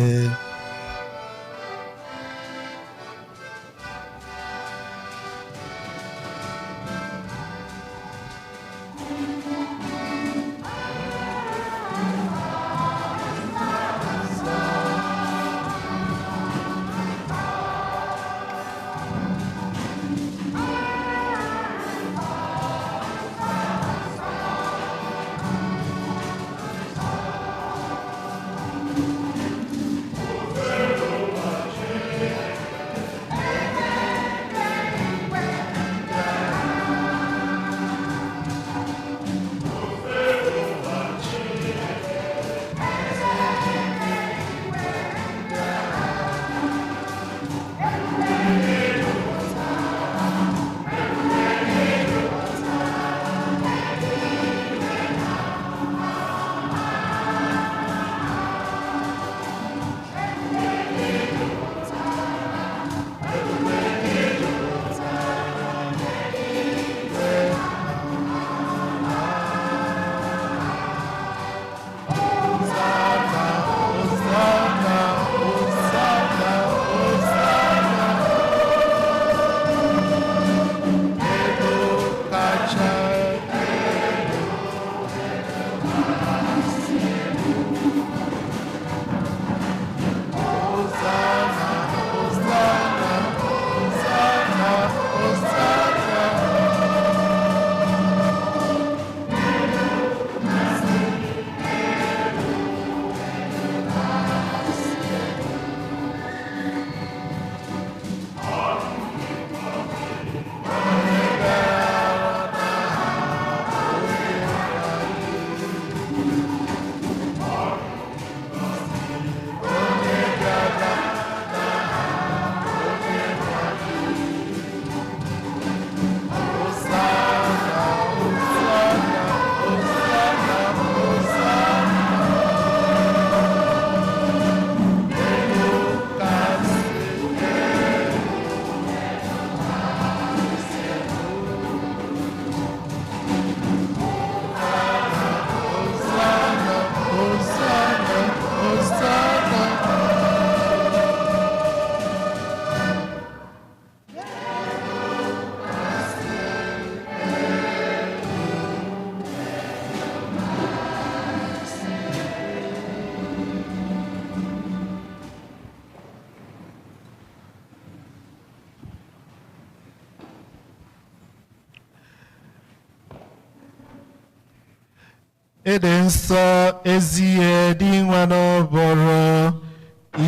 Ịdị nsọ ezi ihe dị nwe n'ụbụrụ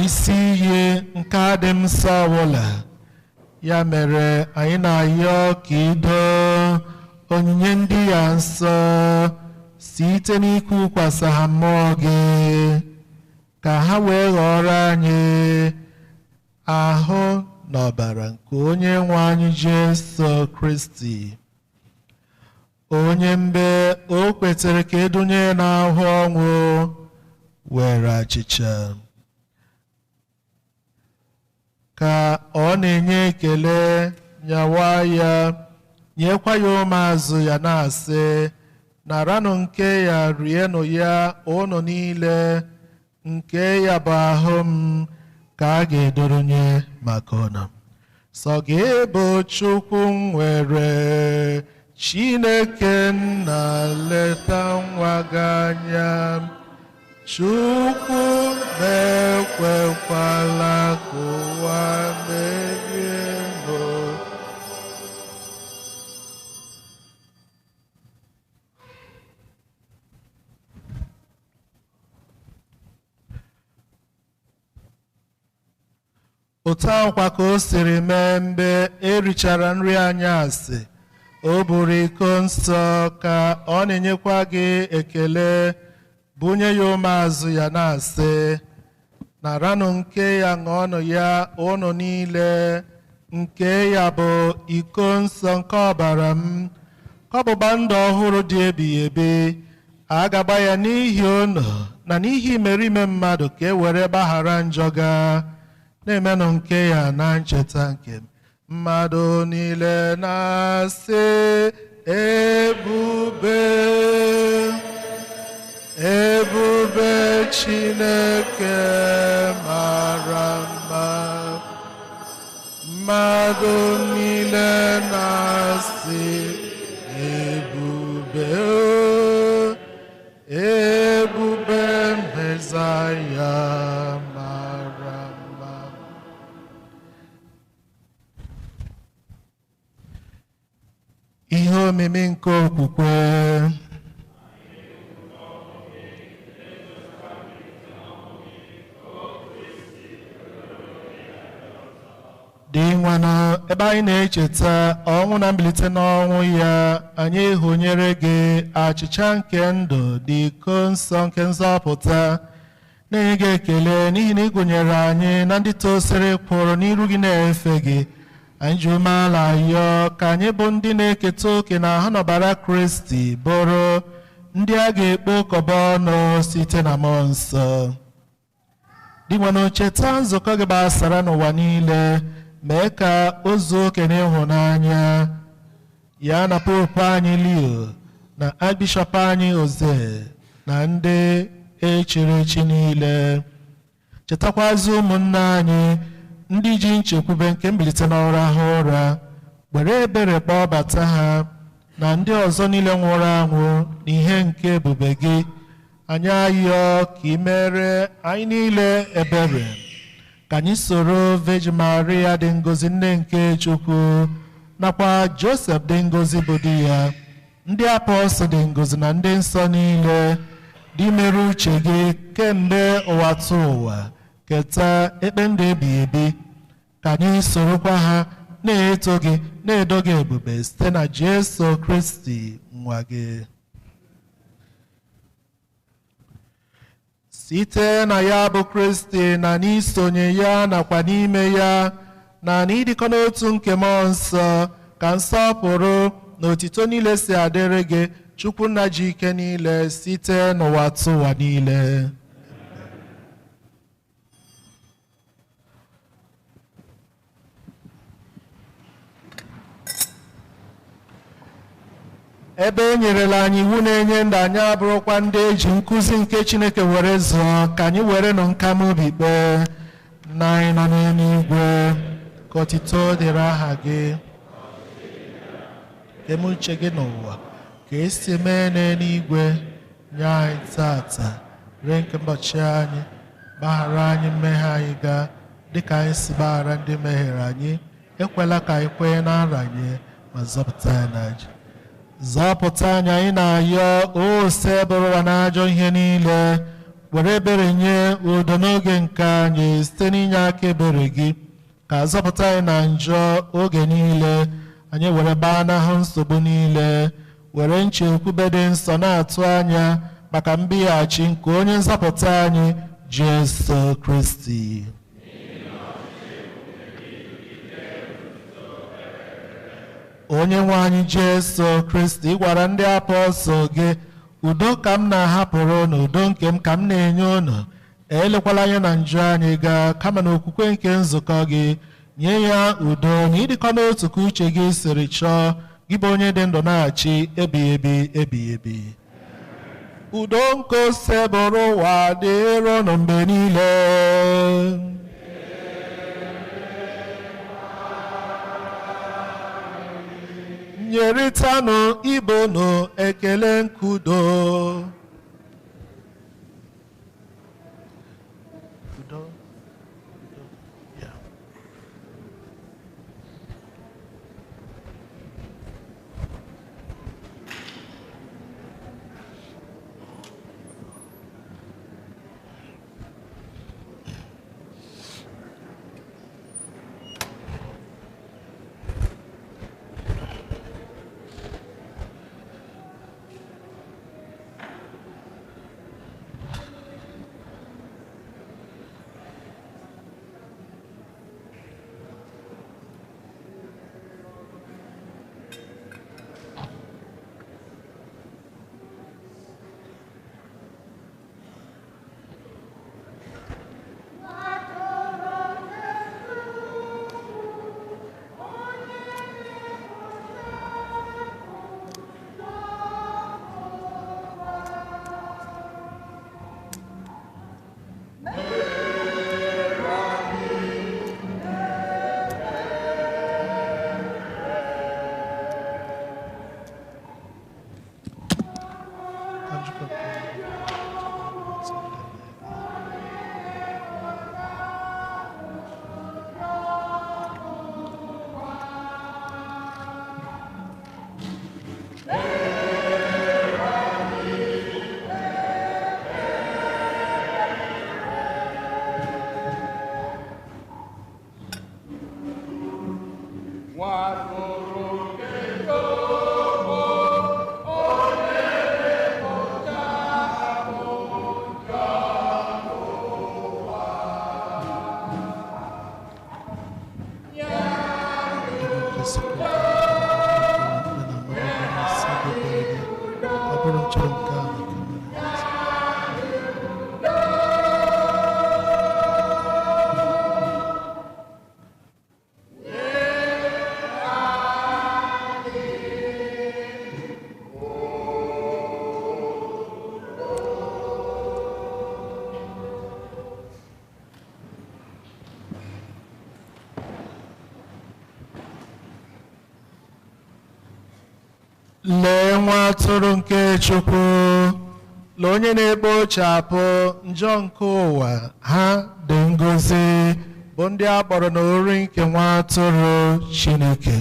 isi iyi nke adị nsọ ọbụla. Ya mere anyị na-ayọ ka ido onyinye ndị ya nsọ site n'ịkwụkwasị ha mmụọ gị ka ha wee ghọrọ anyị ahụ na ọbara nke onye nwe anyị Jesu Kristi, onye mgbe o kwetere ka edunye n'ahụ ọnwụ were achịcha ka ọ na-enye ekele nyawa ya nyekwa ya ụmụazụ ya na-asị, naranụ nke ya rienụ ya unu niile, nke ya bụ ahụ m ka a ga-edoronye maka unu. Sọ gị bụ Chukwu nwere Chineke nna leta nwa gị anya, Chukwu na-ekwekwala ka ụwa merie nụ. Otu ahụkwa ka o siri mee mgbe e richara nri anyasị, o buru iko nsọ ka ọ na-enyekwa gị ekele, bunye ya ụmụazụ ya na-asị, naranụ nke ya ṅụọnụ ya unu niile, nke ya bụ iko nsọ nke ọbara m, ka ọgbụgba ndụ ọhụrụ dị ebighị ebi, a ga-agba ya n'ihi unu na n'ihi imerime mmadụ ka e were gbaghara njọ gaa. Na-emenụ nke ya na ncheta nke m. Mmadụ niile na-asị, ebube ebube Chineke mara mma. Mmadụ niile na-asị, ebube ebube Mesaya mara mma. Ihe omimi nke okwukwe. Dị nwana ebe anyị na-echeta ọnwụ na mbilite n'ọnwụ ya, anyị hụnyere gị achịcha nke ndụ dị iko nsọ nke nzọpụta, na-enye gị ekele n'ihi na ị gụnyere anyị na ndị tosiri kwụrụ n'iru gị na-efe gị. Anyị ji umeala yọọ ka anyị bụ ndị na-eketa oke na ahụ n'ọbara Kristi bụrụ ndị a ga-ekpokọba ọnụ site na mmụọ nsọ. Dị nwanụ, cheta nzukọ gị gbasara n'ụwa niile, mee ka o zuo oke n'ịhụnanya ya na Popu anyị Leo na Archbishop anyị Oze na ndị echiri echi niile. Chetakwazi ụmụnne anyị ndị ji nchekwube nke mbilite n'ụra ha ụra, were ebere kpọbata ha na ndị ọzọ niile nwụrụ anwụ n'ihe nke ebube gị. Anyị ayọ ka ị mere anyị niile ebere, ka anyị soro Virgin Maria dị ngọzi nne nke Chukwu nakwa Joseph dị ngọzi bụ di ya, ndị apọstụl dị ngọzi na ndị nsọ niile dị mere uche gị kemgbe ụwa tụ ụwa, keta ekpe ndụ ebighị ebi. Ka anyị sorokwa ha na-eto gị na-edo gị ebube site na Jesu Kristi nwa gị. Site na ya bụ Kristi na n'isonye ya nakwa n'ime ya na n'ịdịkọ n'otu nke mmụọ nsọ ka nsọpụrụ na otito niile si adịrị gị, Chukwu nna ji ike niile site n'ụwa tụwa niile. Ebe e nyerela anyị iwu na-enye ndụ, anyị abụrụkwa ndị eji nkụzi nke Chineke were zụọ, ka anyị were nụ nkamobi kpee. Nna anyị nọ n'eluigwe, ka otito dịrị aha gị, ka eme uche gị n'ụwa ka esi mee n'eluigwe. Nye anyị tata nri nke ụbọchị anyị, gbaghara anyị mmehie anyị gaa dịka anyị si gbaghara ndị mehiere anyị, ekwela ka anyị kwenye na nranye, ma zọpụta anyị n'ajọ. Zọpụta anyị, anyị na-ayọ ose bụrụ ụwa na ajọ ihe niile, were ebere nye udo n'oge nke anyị site n'inye aka ebere gị, ka zọpụta anyị na njọ oge niile, anyị were gbanahụ nsogbu niile, were nchekwube dị nsọ na-atụ anya maka mbịaghachi nke onye nzọpụta anyị Jesu Kristi. Onye nwe anyị Jesu Kristi gwara ndị apọstụl gị, udo ka m na-ahapụrụ unu, udo nke m ka m na-enye unu, elekwala anya na njọ anyị gaa, kama na okwukwe nke nzukọ gị, nye ya udo na ịdịkọ n'otu ka uche gị siri chọọ, gị bụ onye dị ndụ na-achị ebighị ebi ebighị ebi. Udo nke osebụrụ ụwa dịrị unu mgbe niile. Nyeritanụ ibe unu ekele nkudo. Udo. Yeah. Lee nwa atụrụ nke Chukwu, lee onye na-ekpochapụ njọ nke ụwa, ha dị ngọzi bụ ndị a kpọrọ n'oriri nke nwa atụrụ Chineke.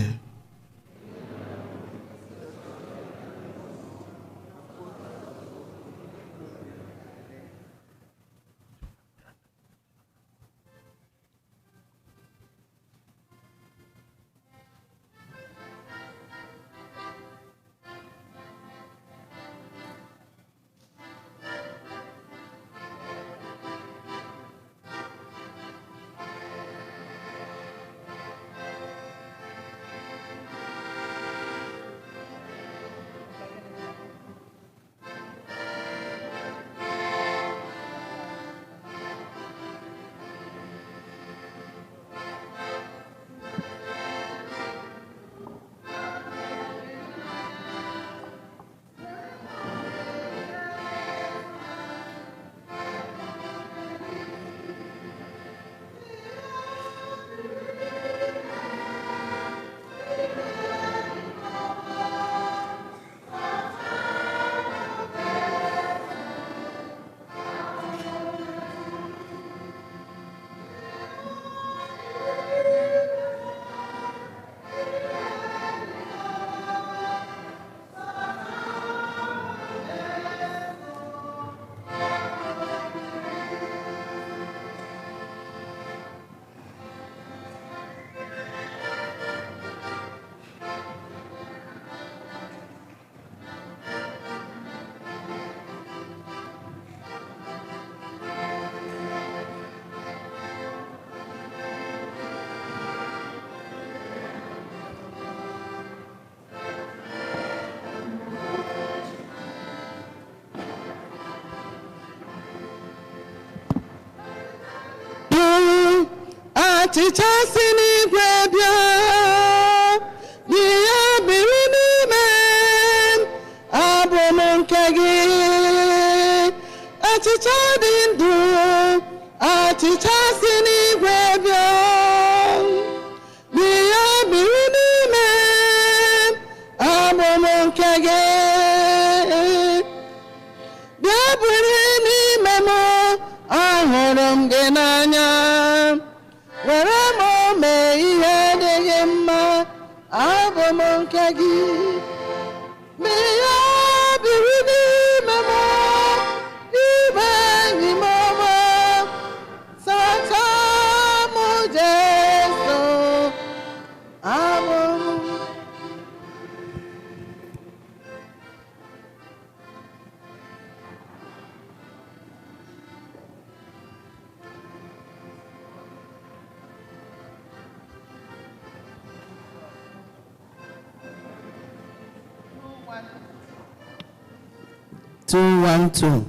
Achịcha si n'igwe bịa, dị ya biri n'ime m, abụ m nke gị. Achịcha dị ndụ, achịcha si n'igwe bịa, dị ya biri n'ime m, abụ m nke gị. Bịa biri n'ime m, ahụrụ m gị n'anya. Were m mee ihe dị gị mma, abụ m nke gị. Bịa biri n'ime m, ibe enyi m ọma, sachaa m Jesu, abụ m. 212.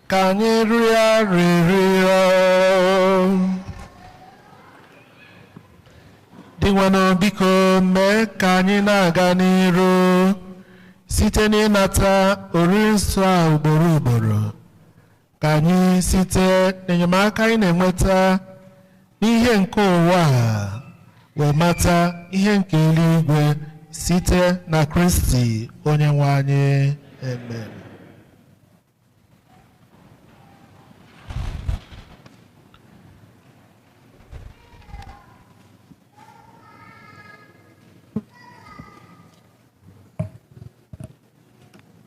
Ka anyị rịọ arịrịọ. Dinwenụ, biko mee ka anyị na-aga n'iru site n'ịnata oriri nsọ a ugboro ugboro, ka anyị site n'enyemaka anyị na-enweta n'ihe nke ụwa a wee mata ihe nke eluigwe site na Kristi onye nwe anyị. Amen.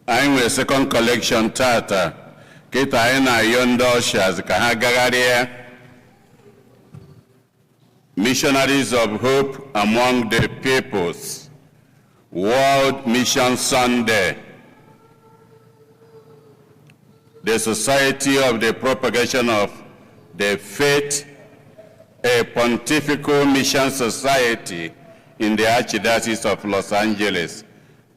Anyị nwere second collection tata. Kịta anyị na-ayọ ndị ushers ka ha gagharịa. Missionaries of Hope Among the Peoples, World Mission Sunday, the Society of the Propagation of the Faith, a Pontifical Mission Society in the Archdiocese of Los Angeles.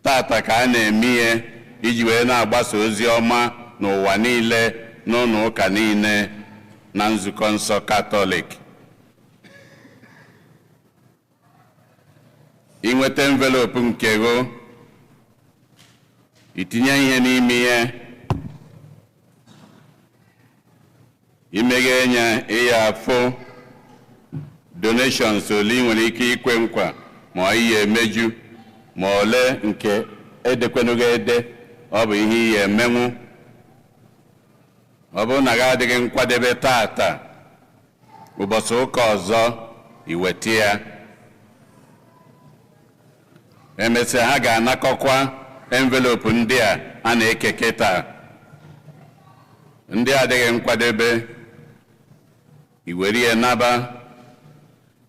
Tata ka a na-eme ihe iji wee na-agbasa ozi ọma n'ụwa niile, n'ụlọ ụka niile na nzukọ nsọ Katọlik. Inweta envelopu nke gị, itinye ihe n'ime ihe, imeghe ya, ịya afụ donations ole ị nwere ike ikwe nkwa ma ihe emeju, ma ole nke edekwenughị ede, ọ bụ ihe ihe emenwu. Ọ bụrụ na gị adịghị nkwadebe tata, ụbọchị ụka ọzọ iweta ya. Emesịa, ha ga-anakọkwa envelopu ndị a a na-eke kịta. Ndị adịghị nkwadebe, iwere ya naba.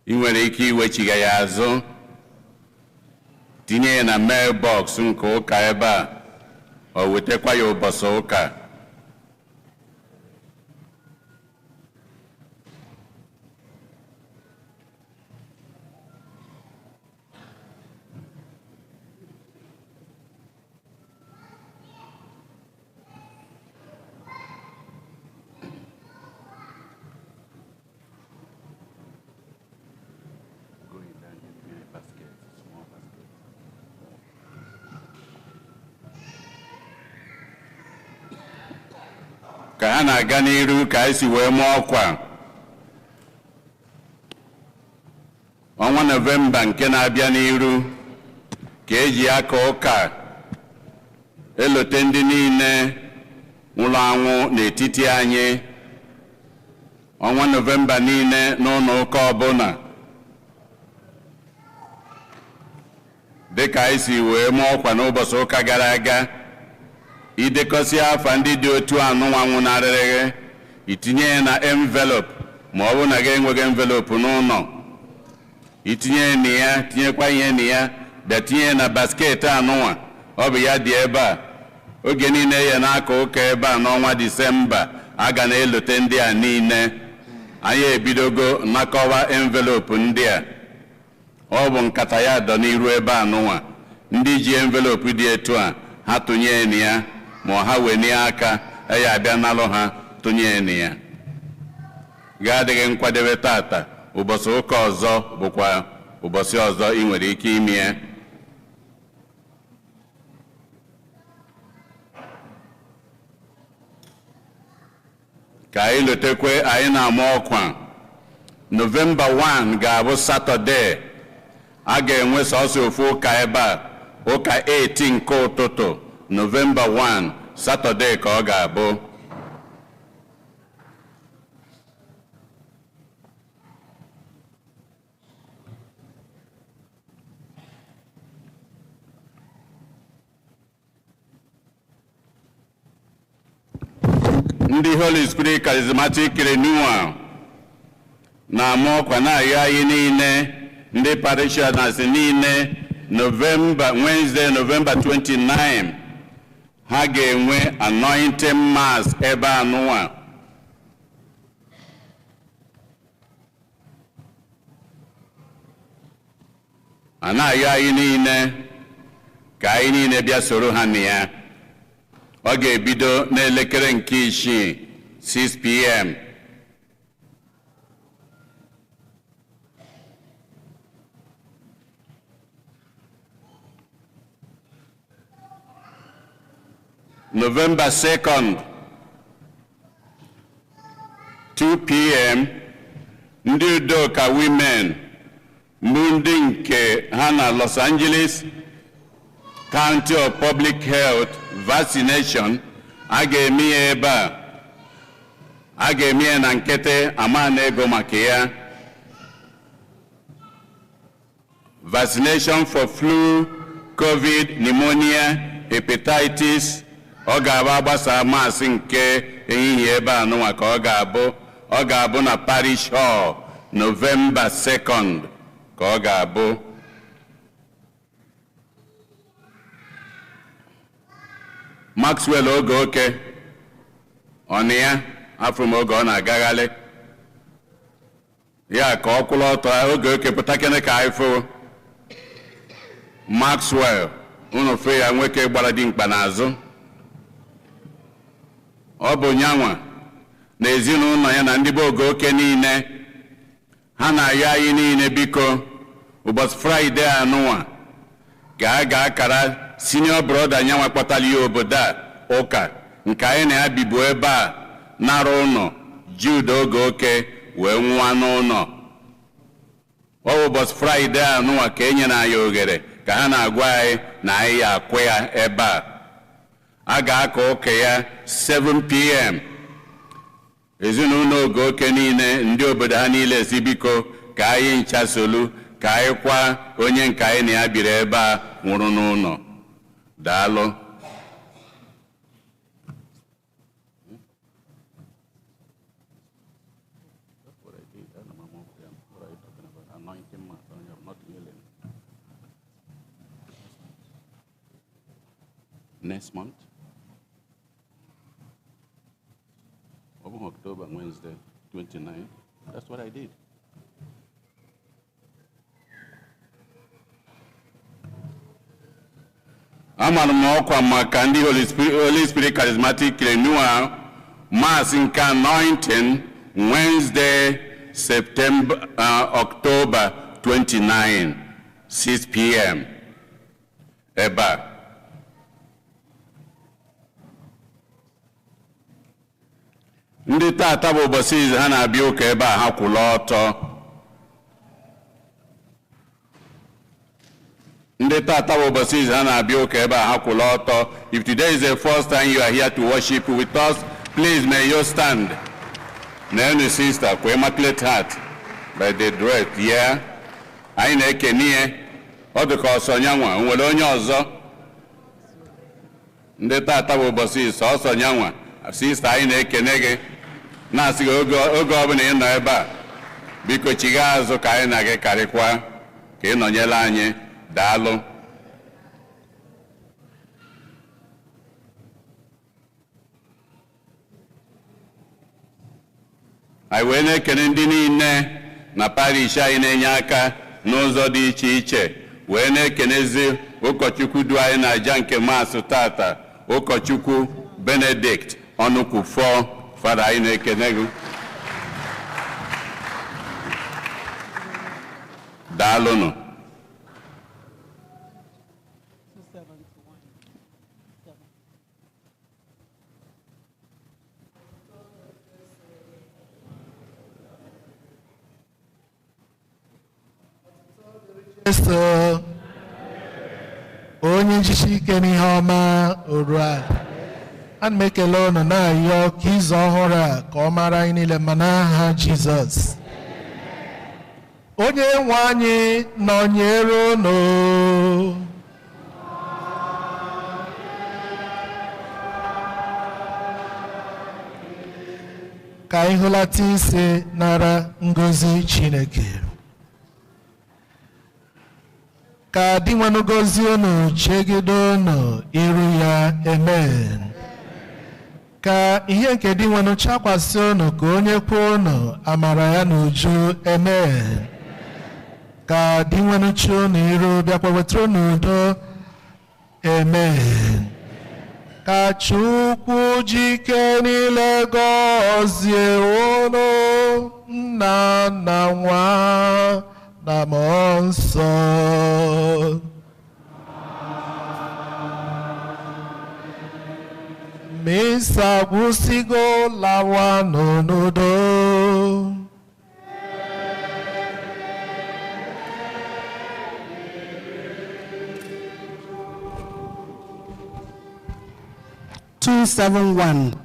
Ị nwere ike iwechiga ya azụ, tinye ya na mailbox nke ụka ebe a, ọ wetakwa ya ụbọchị ụka. Ka ha na-aga n'iru ka anyị si wee mụọ ọkwa ọnwa Nọvemba nke na-abịa n'iru, ka eji aka ụka elote ndị niile nwụrụ anwụ n'etiti anyị. Ọnwa Nọvemba niile n'ụlọ ụka ọbụla, dịka anyị si wee mụọ ọkwa n'ụbọchị ụka gara aga, idekọsị afa ndị dị otu anụnwa nwụnarịrị, itinye ya na envelope. Ma ọ bụrụ na gị enweghị envelope n'ụlọ, itinye ya na ya, tinyekwa ihe na ya, bịa tinye ya na basket anụnwa. Ọ bụ ya dị ebe a oge niile ya na-aka ụka ebe a n'ọnwa Disemba. A ga na-elote ndị a niile. Anyị ebidogo nakọwa envelope ndị a. Ọ bụ nkata ya dọ n'iru ebe anụnwa. Ndị ji envelope dị etu a, ha tụnye na ya, ma ha wenie aka ya abịa nalụ ha tụnye na ya. Ga-adịghị nkwadebe tata, ụbọchị ụka ọzọ bụkwa ụbọchị ọzọ ị nwere ike ime ya. Ka anyị lotekwe, anyị na-ama ọkwa Nọvemba 1 ga-abụ Satọde. A ga-enwe sọsọ ofu ụka ebe a, ụka 8 nke ụtụtụ, Nọvemba 1, Satọde ka ọ ga-abụ. Ndị Holy Spirit Charismatic Renewal na-ama ọkwa na-ayọ anyị niile, ndị parishioners niile, November, Wednesday, November 29, ha ga-enwe anointing mass ebe anụnwa. A na-ayọ anyị niile ka anyị niile bịa soro ha na ya. Ọ ga-ebido n'elekere nke 6, 6 p.m. November 2nd, 2 p.m. ndị Udoka Women mbụ ndị nke ha na Los Angeles County of Public Health vaccination a ga-eme ya ebe a. A ga-eme ya na nkịtị, ama na ego maka ya. Vaccination for flu, COVID, pneumonia, hepatitis. Ọ ga-abụ agbasa maasị nke ehihie ebe a nụnwa ka ọ ga-abụ. Ọ ga-abụ na Parish Hall, November 2nd ka ọ ga-abụ. Maxwell Ogoke, ọ na ya afọ m oge ọ na-agagharị ya ka ọ kwụrụ ọtọ. Ogoke pụta kene ka anyị fụ Maxwell. Unu fụ ya, nwoke gbara dimkpa n'azụ. Ọ bụ nyanwa na ezinụlọ ya na ndị be Ogoke niile ha na-ayọ anyị niile, biko ụbọchị Fraịde anụnwa ga-aga akara senior brother nyanwa kpọtara ya obodo a ụka nke anyị na ya bibu ebe a nara ụlọ Jude Ogoke wee nwụọ n'ụlọ. Ọ bụ ụbọchị Fraịde anụnwa ka e nyere anyị oghere ka ha na-agwa anyị na anyị ya akwụ ya ebe a. A ga-aka ụka ya 7 p.m. Ezinụlọ Ogoke niile, ndị obodo ha niile si biko ka anyị nchasolu ka anyị kwa onye nke anyị na ya biri ebe a nwụrụ n'ụlọ. Daalụ. Next month, October, Wednesday, 29. That's what I did. Amara m ọkwa maka ndị Holy Spirit Charismatic Renewal Mass nke Anointing, Wednesday, September, October 29, 6 p.m. ebe a. Ndị tata bụ ụbọchị izu ha na-abịa ụka ebe a, ha kwụrụ ọtọ. Ndị tata bụ ụbọchị izu ha na-abịa ụka ebe a, ha kwụrụ ọtọ. If today is the first time you are here to worship with us, please may you stand. Naomi sister, kwa Immaculate Heart by the dress, yeah. Anyị na-ekene ya. Ọ dị ka ọsọ nyanwa, nwere onye ọzọ. Ndị tata bụ ụbọchị izu ọsọ nyanwa. Sista, anyị na-ekene gị na-asị gị oge ọbụla ị nọ ebe a, biko chigha azụ ka anyị na gị karịkwa ka ị nọnyere anyị. Daalụ. Anyị wee na-ekene ndị niile na parish anyị na-enye aka n'ụzọ dị iche iche, wee na-ekenezi ụkọchukwu du anyị na aja nke maasị tata, ụkọchukwu Benedict Ọnụkwufọ. Fada, anyị na-ekene gị. Daalụnụ. Jesu, onye njisi ike n'ihe ọma oru a, ana m ekele unu na-ayọ ka izu ọhụrụ a ka ọ mara anyị niile ma n'aha Jizọs. Onye nwe anyị nọnyere unu. Ka anyị hụlata isi nara ngọzi Chineke. Ka Dinwenụ gọzie unu, chegide unu iru ya, amen. Ka ihe nke Dinwenụ chakwasị unu, ka onye kwuo unu amara ya n'uju, amen. Ka Dinwenụ chi unu iru, bịakwa wetara unu udo, amen. Ka Chukwu jike niile gọzie unu, Nna na Nwa na Mmụọ Nsọ. Misa gwụsịgo, lawanụ n'udo. 271.